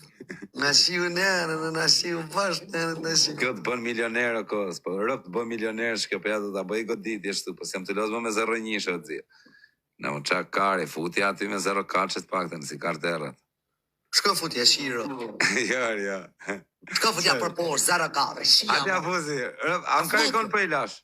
Na shiu nenën, na shiu bashkë nenën, na shiu. Kjo të bën milioner o kos, po rëp të bën milioner që kjo po ja do ta bëj goditje ashtu, po s'jam të lozë më me 01 o zio. Në u qa kari, futja aty me 04 të paktën, si karterrat. Shko futja shiro. Jo, jo. Shko futja për poshtë, 04, shia. Atja mo. fuzi, rëp, a më karikon për i lash?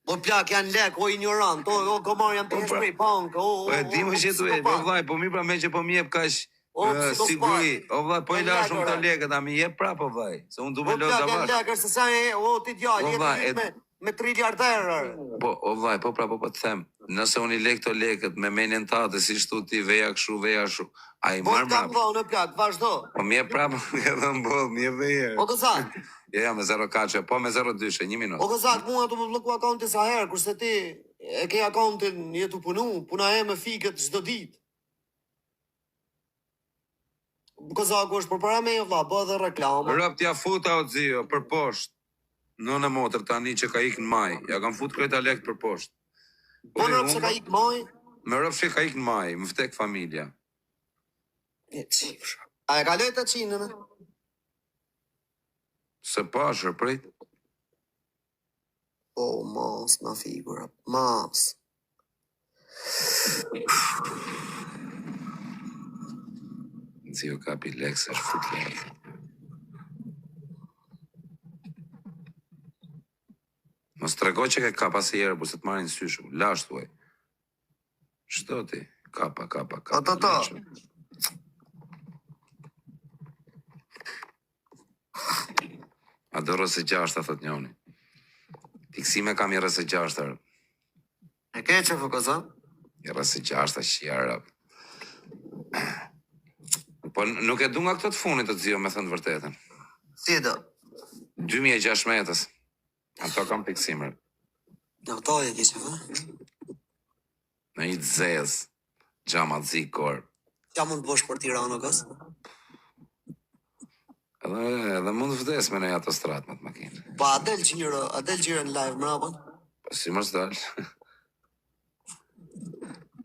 Po plak janë lek, o ignorant, o, o gomar janë Po, të pra. prej bank, o, o, Po e di o, më o, që tu e, o psikopat. vllai, po mi pra me që po më jep kaq O, ë, psikopat. siguri. O vllai, po i Janë lash lek, unë këto ore. lekët, a mi jep prap o vllai, se unë du O me los plak janë avash. lek, është se sa e, o ti djalë, O, je vlla, të e- me me triliarder. ore. Po, o vllai, po pra po po të them, nëse unë i lek këto lekët me menjen tate, si shtu ti veja kështu, veja ashtu, a i Po marr të kam mbrapa. dhënë plak, vazhdo. Po më jep prapë, më ke dhënë boll, më jep dhe një O herë. Gozat, Jo, jo, me 04, po me 02, një o minutë. Gozat, mua tu më blloku akauntin sa herë, kurse ti e ke akauntin, je tu punu, puna e me fiket çdo ditë. Kozaku është përpara me vlla, bë edhe reklama. Rëp t'ja futa o zio, për poshtë. Nënë e motër tani që ka ikë në maj, ja kam fut krejt lekt për poshtë. Po Unë në i rëp se ka humba, ikë maj, me rëp që ka ikë në maj, më vdek familja. e qifsha. A e kaloj të qinën? Se pashër, prit. O, mos, na figura, mos. Zio kapi lek se është fut lek. Mos trego që ke kap asnjëherë, por se të marrin sysh, lash thuaj. Çdo ti? Kapa, kapa, kapa. Ta, ta, ta. lash. A do rësë gjashta, thot njoni. Fiksime kam i rësë gjashta, rëp. E ke që fokoza? I rësë gjashta, qia, rëp. Po nuk e du nga këto të funit të zio, me thënë të vërtetën. Si e do? 2016-ës. Ato kam fiksim, rëp. Në ato e ke që fë? Në një të zez, gjama të zi kor. Qa mund të bësh për Tiranë, o kos? Edhe, edhe mund të vdes me në autostradë me të makinë. Pa, a del gjiro, a del gjiro në live mrapa? Po si mos dal.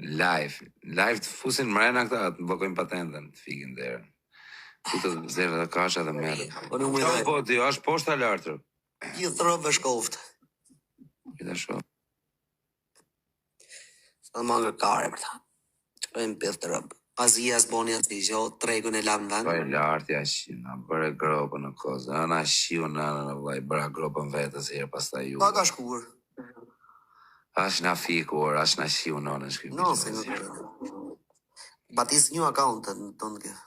Live. Në live të fusin mrena këta, të bllokojnë patentën, të fikin derën. Futet zerë dhe kasha dhe merret. Po numri Çau dhe. po ti, është poshtë a lart? rë? Gjithë rëbë shkoft. I ta shoh. Sa më ngë kare për ta. Shkojmë pjesë të rëbë. Azia s'boni asnjë gjë, tregun e lam në Po vend. e lart ja shi, na bëre gropën në kozë. Na na shiu nënën o vllai, bëra gropën vetës herë pastaj Pa ka juve. shkuar. As na fiku, or, as na shiu nënën shky No, si piqozi. nuk e. But it's new account, and don't give.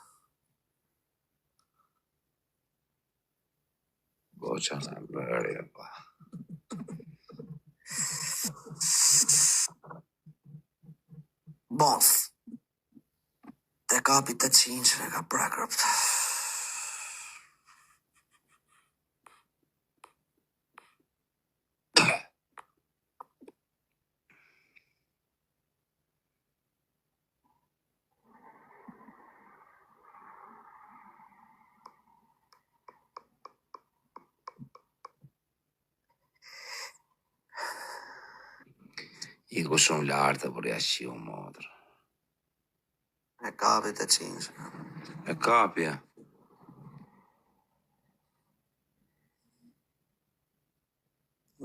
Boça na bëre, pa. Boss. Te kapi të qinqën e ka prakrëpt. Iku shumë lartë, por ja shiu motrë. E kapi të qinqën. E kapja.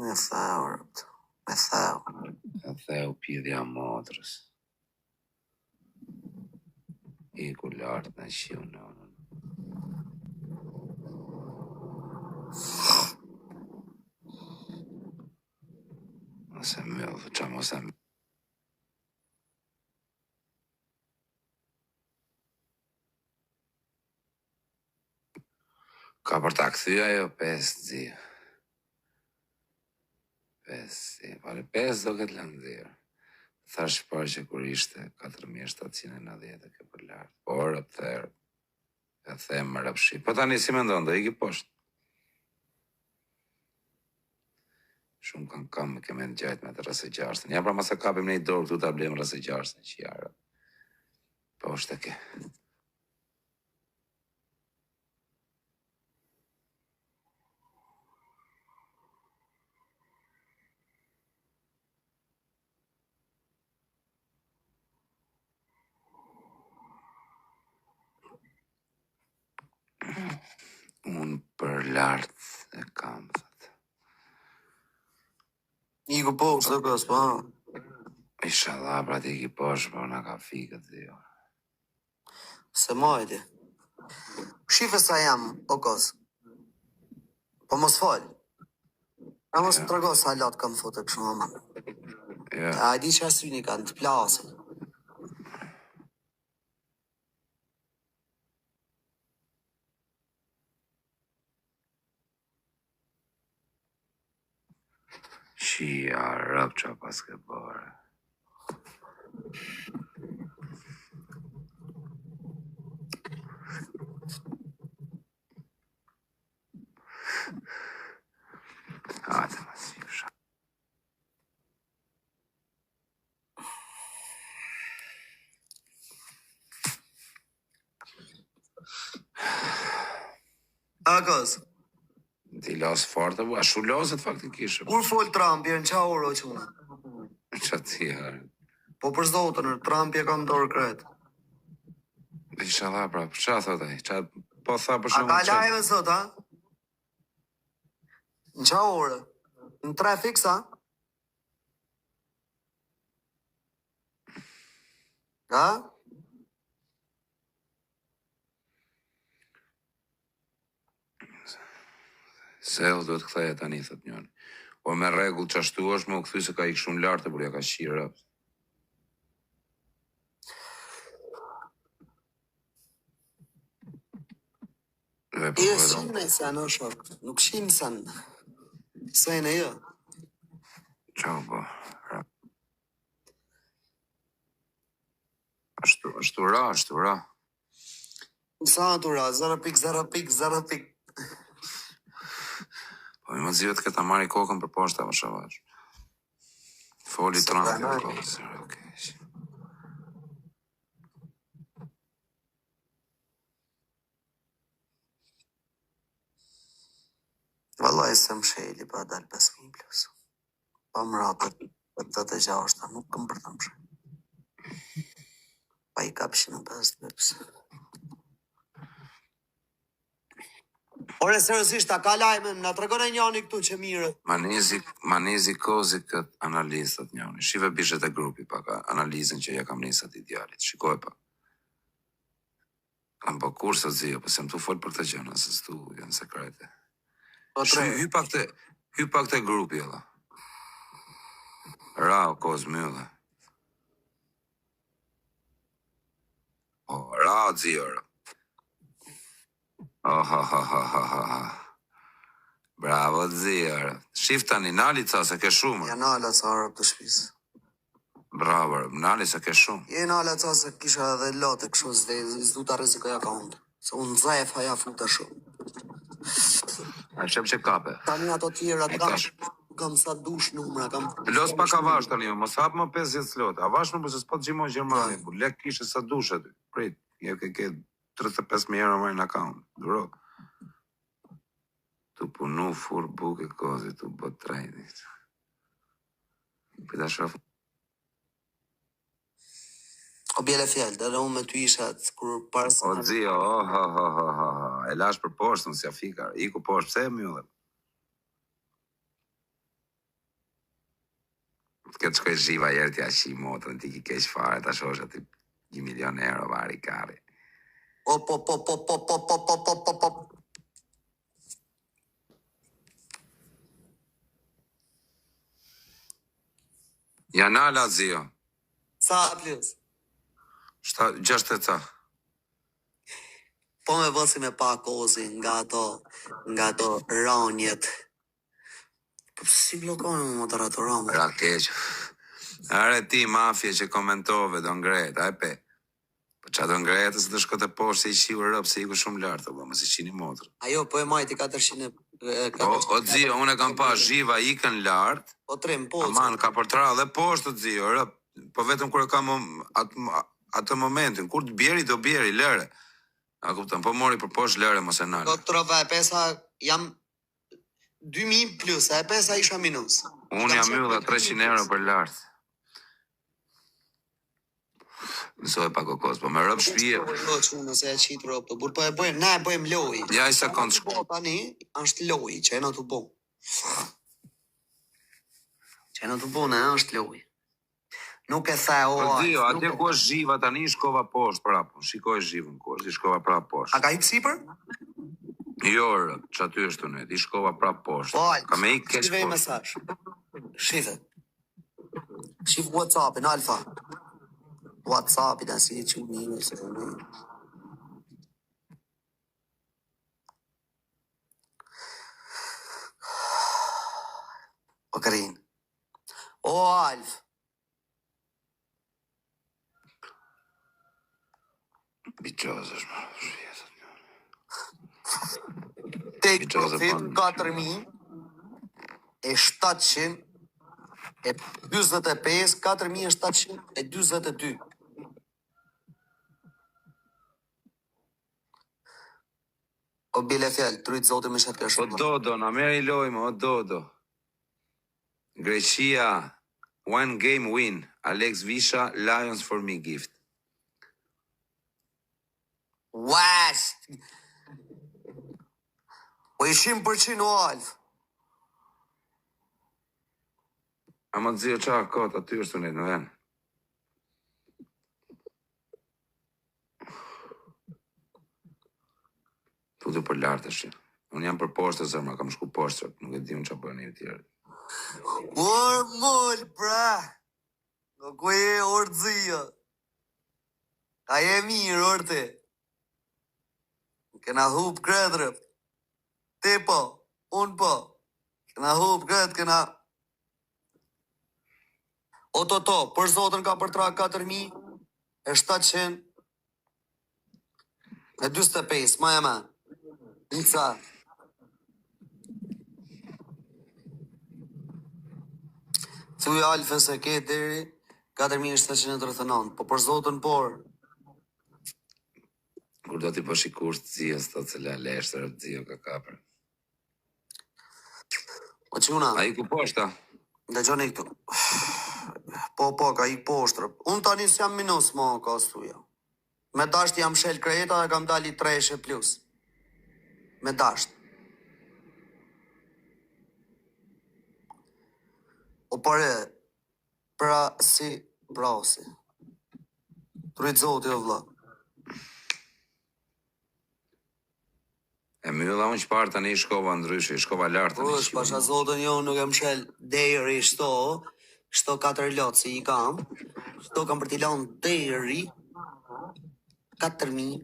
Me theu, rëpt. Me theu. E theu pidhja motrës. Iku lart na shiu nënën. Mos e mbyll, qa mos e mbyll. Ka për ta kthy ajo 5 zi. 5 zi. Pale 5 do këtë lënë nxjerr. Thash parë që kur ishte 4790 e ke për lart. Por e therë, e them më rëpshi. Po tani si mendon, do iki poshtë. Shumë kanë kam kemi ngjajt me të rrësë gjashtën. Ja pra mos e kapim ne i dorë këtu ta blejmë rrësë gjashtën që jara. Poshtë e ke. Unë për lart e kam, thot. Iku poshtë, o kos, po. Inshallah, pra ti iki poshtë, po na ka fikët, zi. Se majti. Shife sa jam, o kos. Po mos fol. A mos Ja, më trego sa lot kam futur kështu aman. ja. A e di që asyni kanë të plasin. Shia, rëp qa pas ke bërë. Hajde, mas qifsha. A kos. Ti los fort, apo ashtu lozet faktikisht. Kur fol Trump, në qa orë o quna? Qa ti herë. Po për zotën, Trump e kam dorë kret. Inshallah, pra, qa thot ai? Qa po tha për A ka shembull qa? live sot, a? Në qa orë? Në tre fiks, a? A? Se o duhet kthehet tani thot njëri. Po me rregull çashtu është më u kthy se ka ik shumë lart por ja ka shirë. Dhe po Jo, po s'qim në sen, o shok. Nuk shim sen. Sen e jo. Çau po. Ra. Ashtu, ashtu ra, ashtu ra. Sa aty ra, 0.0.0. pik. Po më zihet këtë ta marri kokën për poshtë apo shavash. Foli Se Trumpi o pranoj. kokës. Okej. Vallai se më sheli pa dal 5.000 plus. Pa më ra të 86, nuk kam për të më sheli. Pa i 405 pips. Ore, seriozisht, a ka lajme, na tregon e njani këtu që mirë. Manizi, manizi kozi kët analizat njoni. Shive bishet e grupi pak, analizën që ja kam nisë atij djalit. Shikoj pak. Kam po kurse zio, po s'jam tu fol për këtë gjëna, se s'tu janë sekrete. Po Shi, tre. hy pak te, hy pak te grupi edhe. Ra, o koz mylle. O, ra, zio, ra. Oh, ha, ha, ha, ha, ha, ha. Bravo, zio, ra. Shif tani, nali ca, se ke shumë. Ja nala ca arab të shtëpisë. Bravo, ra. nali se ke shumë. Je nala ca se kisha edhe lote kështu s'de s'du ta rrezikoj account. Se unë nxef aja futa shumë. A shep që kape. Tani ato tjera E kam tash. kam sa dush numra, kam Los pak avash tani, mos hap më 50 slot. Avash më se s'po të gjimon Gjermani, bu lek kishe sa dush aty. Prit, je ke ke 35.000 euro marrin në account. Duro. Tu punu fur buke kozi, tu bë trading. Prit ta shoh. O bjele fjalë, edhe unë me ty isha atë kur para se O zio, oh, ha, ha, ha, ha, ha. E lash për poshtë, unë s'ja fika. Iku poshtë, pse e mbyllëm? Të këtë shkoj zhiva jerë t'ja qi motrën, ti ki keq fare, ta shosh aty 1 milion euro vari kari. O po po po po po po po po po po. Ja nala zio. Sa plus? Shta, gjashtë e ca. Po me vësi me pa kozi nga ato nga ato ranjet. Po si bllokojnë më moderatora më? Ra keq. Are ti mafje që komentove, do ngrehet, a e pe. Po qa do ngrehet se do shkote poshtë se i qiu rëp, se iku shumë lart, apo mos i qini motrën. Ajo po e majti 400 e O, o zio, unë e kam pa zhiva ikën lart, Po trem po. aman ka përtra dhe poshtë o zio, rëp. Po vetëm kur e ka mom, atë atë momentin, kur të bjeri do bjeri, lëre. A kupton, po mori për poshtë lëre mos e nal. Po trova e pesa jam 2000 plus, a e pesa isha minus. Unë jam mbylla 300 euro për lart. Mësoj pak o kos, po me rëp shtëpie. Po jo çunë se e qit rob, po burr po e bëjmë, na e bëjmë lojë. Ja i sekond Po tani është lojë që jena tu bo. Që jena tu bo ne është lojë. Nuk e the o. Po Alf, zio, nuk atje e ku është zhiva tani shkova poshtë prapë. Shikoj zhivën ku është, i shkova prapë A poshtë. ka hip sipër? Jo, rë, që aty është unë, i shkova prapë poshtë. Po, Alf. Ka me ik keq Shife i poshtë. mesazh. Shife. Shif WhatsAppin, Alfa. WhatsAppin, asi e quni, ose unë. O Karin. O Alf. Biqoz është më shpjetë. Take Biqoz e profit bën. 4000 e 700 e 45 4742. O bile fjalë, trujt zoti më shet O shumë. Dodo, na merri lojmë, o Dodo. Greqia, one game win. Alex Visha, Lions for me gift. West. Po ishim përqind o Alf. Ama zio qa kot, aty është unë në vend. Futu për lart tash. Unë jam për poshtë zemra, kam shku poshtë, nuk e di unë çfarë bëjnë të tjerët. Or mol, bra. No ku je or zia? A je mirë, or ti? Kena hup kretrë. Ti po, unë po. Kena hup kret, kena... O to to, për zotën ka për tra 4000 e 700 e 45, ma e ma. Nica. Thuj Alfën se ke deri 4739, po për zotën por. Kur do t'i bësh i kusht zios, thotë se la leshtër, zio ka kapër. O çuna, Ai ku poshtë? a? dëgjoni këtu. Po, po, ka i poshtë. Unë tani s'jam minus mo, ka stuja. Me dasht jam mshel krejta e kam dal i treshe plus. Me dasht. O pare, pra si, bravo si. T'rujt zoti o vlla. E mylla unë qëparë tani i shkova ndryshe, i shkova lart tani Ush, pasha zotën jo, nuk e mshel deri shto, shto katër lot si i kam, shto kam për t'i lanë deri 4000.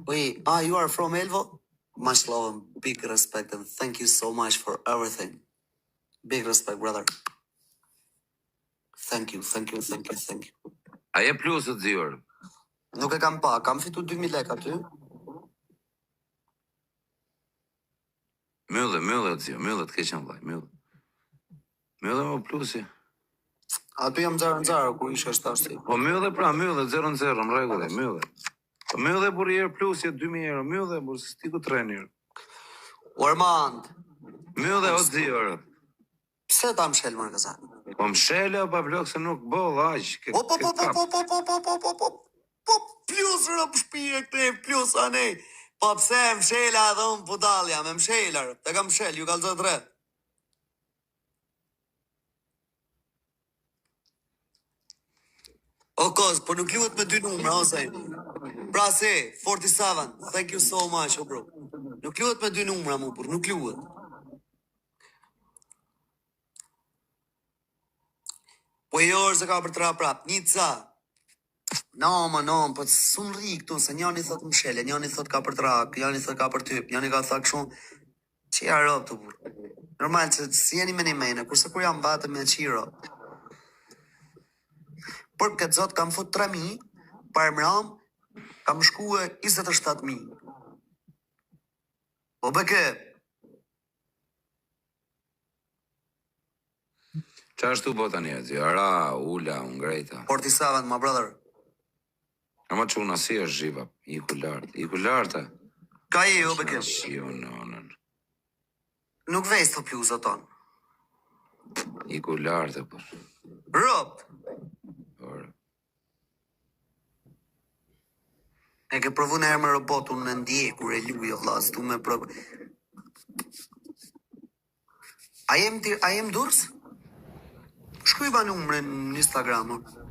Wait, ah, you are from Elvo? Much love and big respect and thank you so much for everything. Big respect, brother. Thank you, thank you, thank you, thank you. A je plus të zior? Nuk e kam pa, kam fitu 2000 lek aty. Mylle, mylle zio, mylle të keqen vllai, mylle. Mylle më plusi. Aty jam 0-0 kur isha tash. Po mylle pra, mylle 0 në 0 në rregull, e, mylle. Po mylle burr herë plus je 2000 euro, mylle burr se s'tiku treni. O Armand, Mylle o zior. pse ta mshel mërë kësa? Po mshele o pa blok se nuk boll aq. Ke, Po po ke po po kap. po po po po po po po po plus rëp shpije këte, plus anej. Po pse e mshela edhe unë budallja, me mshela, rëp, të kam mshel, ju kalzoj drejt. O koz, po nuk luhet me dy numra, o zajn. Pra se, 47, thank you so much, o bro. Nuk luhet me dy numra, mu burr, nuk luhet. Po jo është se ka për tra prap, një ca. No, më no, po s'un rri këtu, se njani thot mshele, njani thot ka për tra, njani thot ka për typ, njani ka tha kështu. Që ja rob të burr. Normal që si jeni me një mene, kurse kur jam vetëm me qiro. Por këtë zot kam fut 3000, par mram, kam shkue 27000. Po bëke, Qa është tu bo tani, o zio? Ra, ula, u ngrejta. 47, my brother. Ama çuna si është zhiva, iku lart, iku lart. e. Ka je, o bëke. Shiu nonën. Nuk vej të plus aton. Iku lart e po. Rob, Ore. e ke provu në herë me robot, unë në ndje kur e luj, o vlla, s'du me provu. A jem, ti, a jem Durrës? Shkruaj ba numrin në Instagram. o.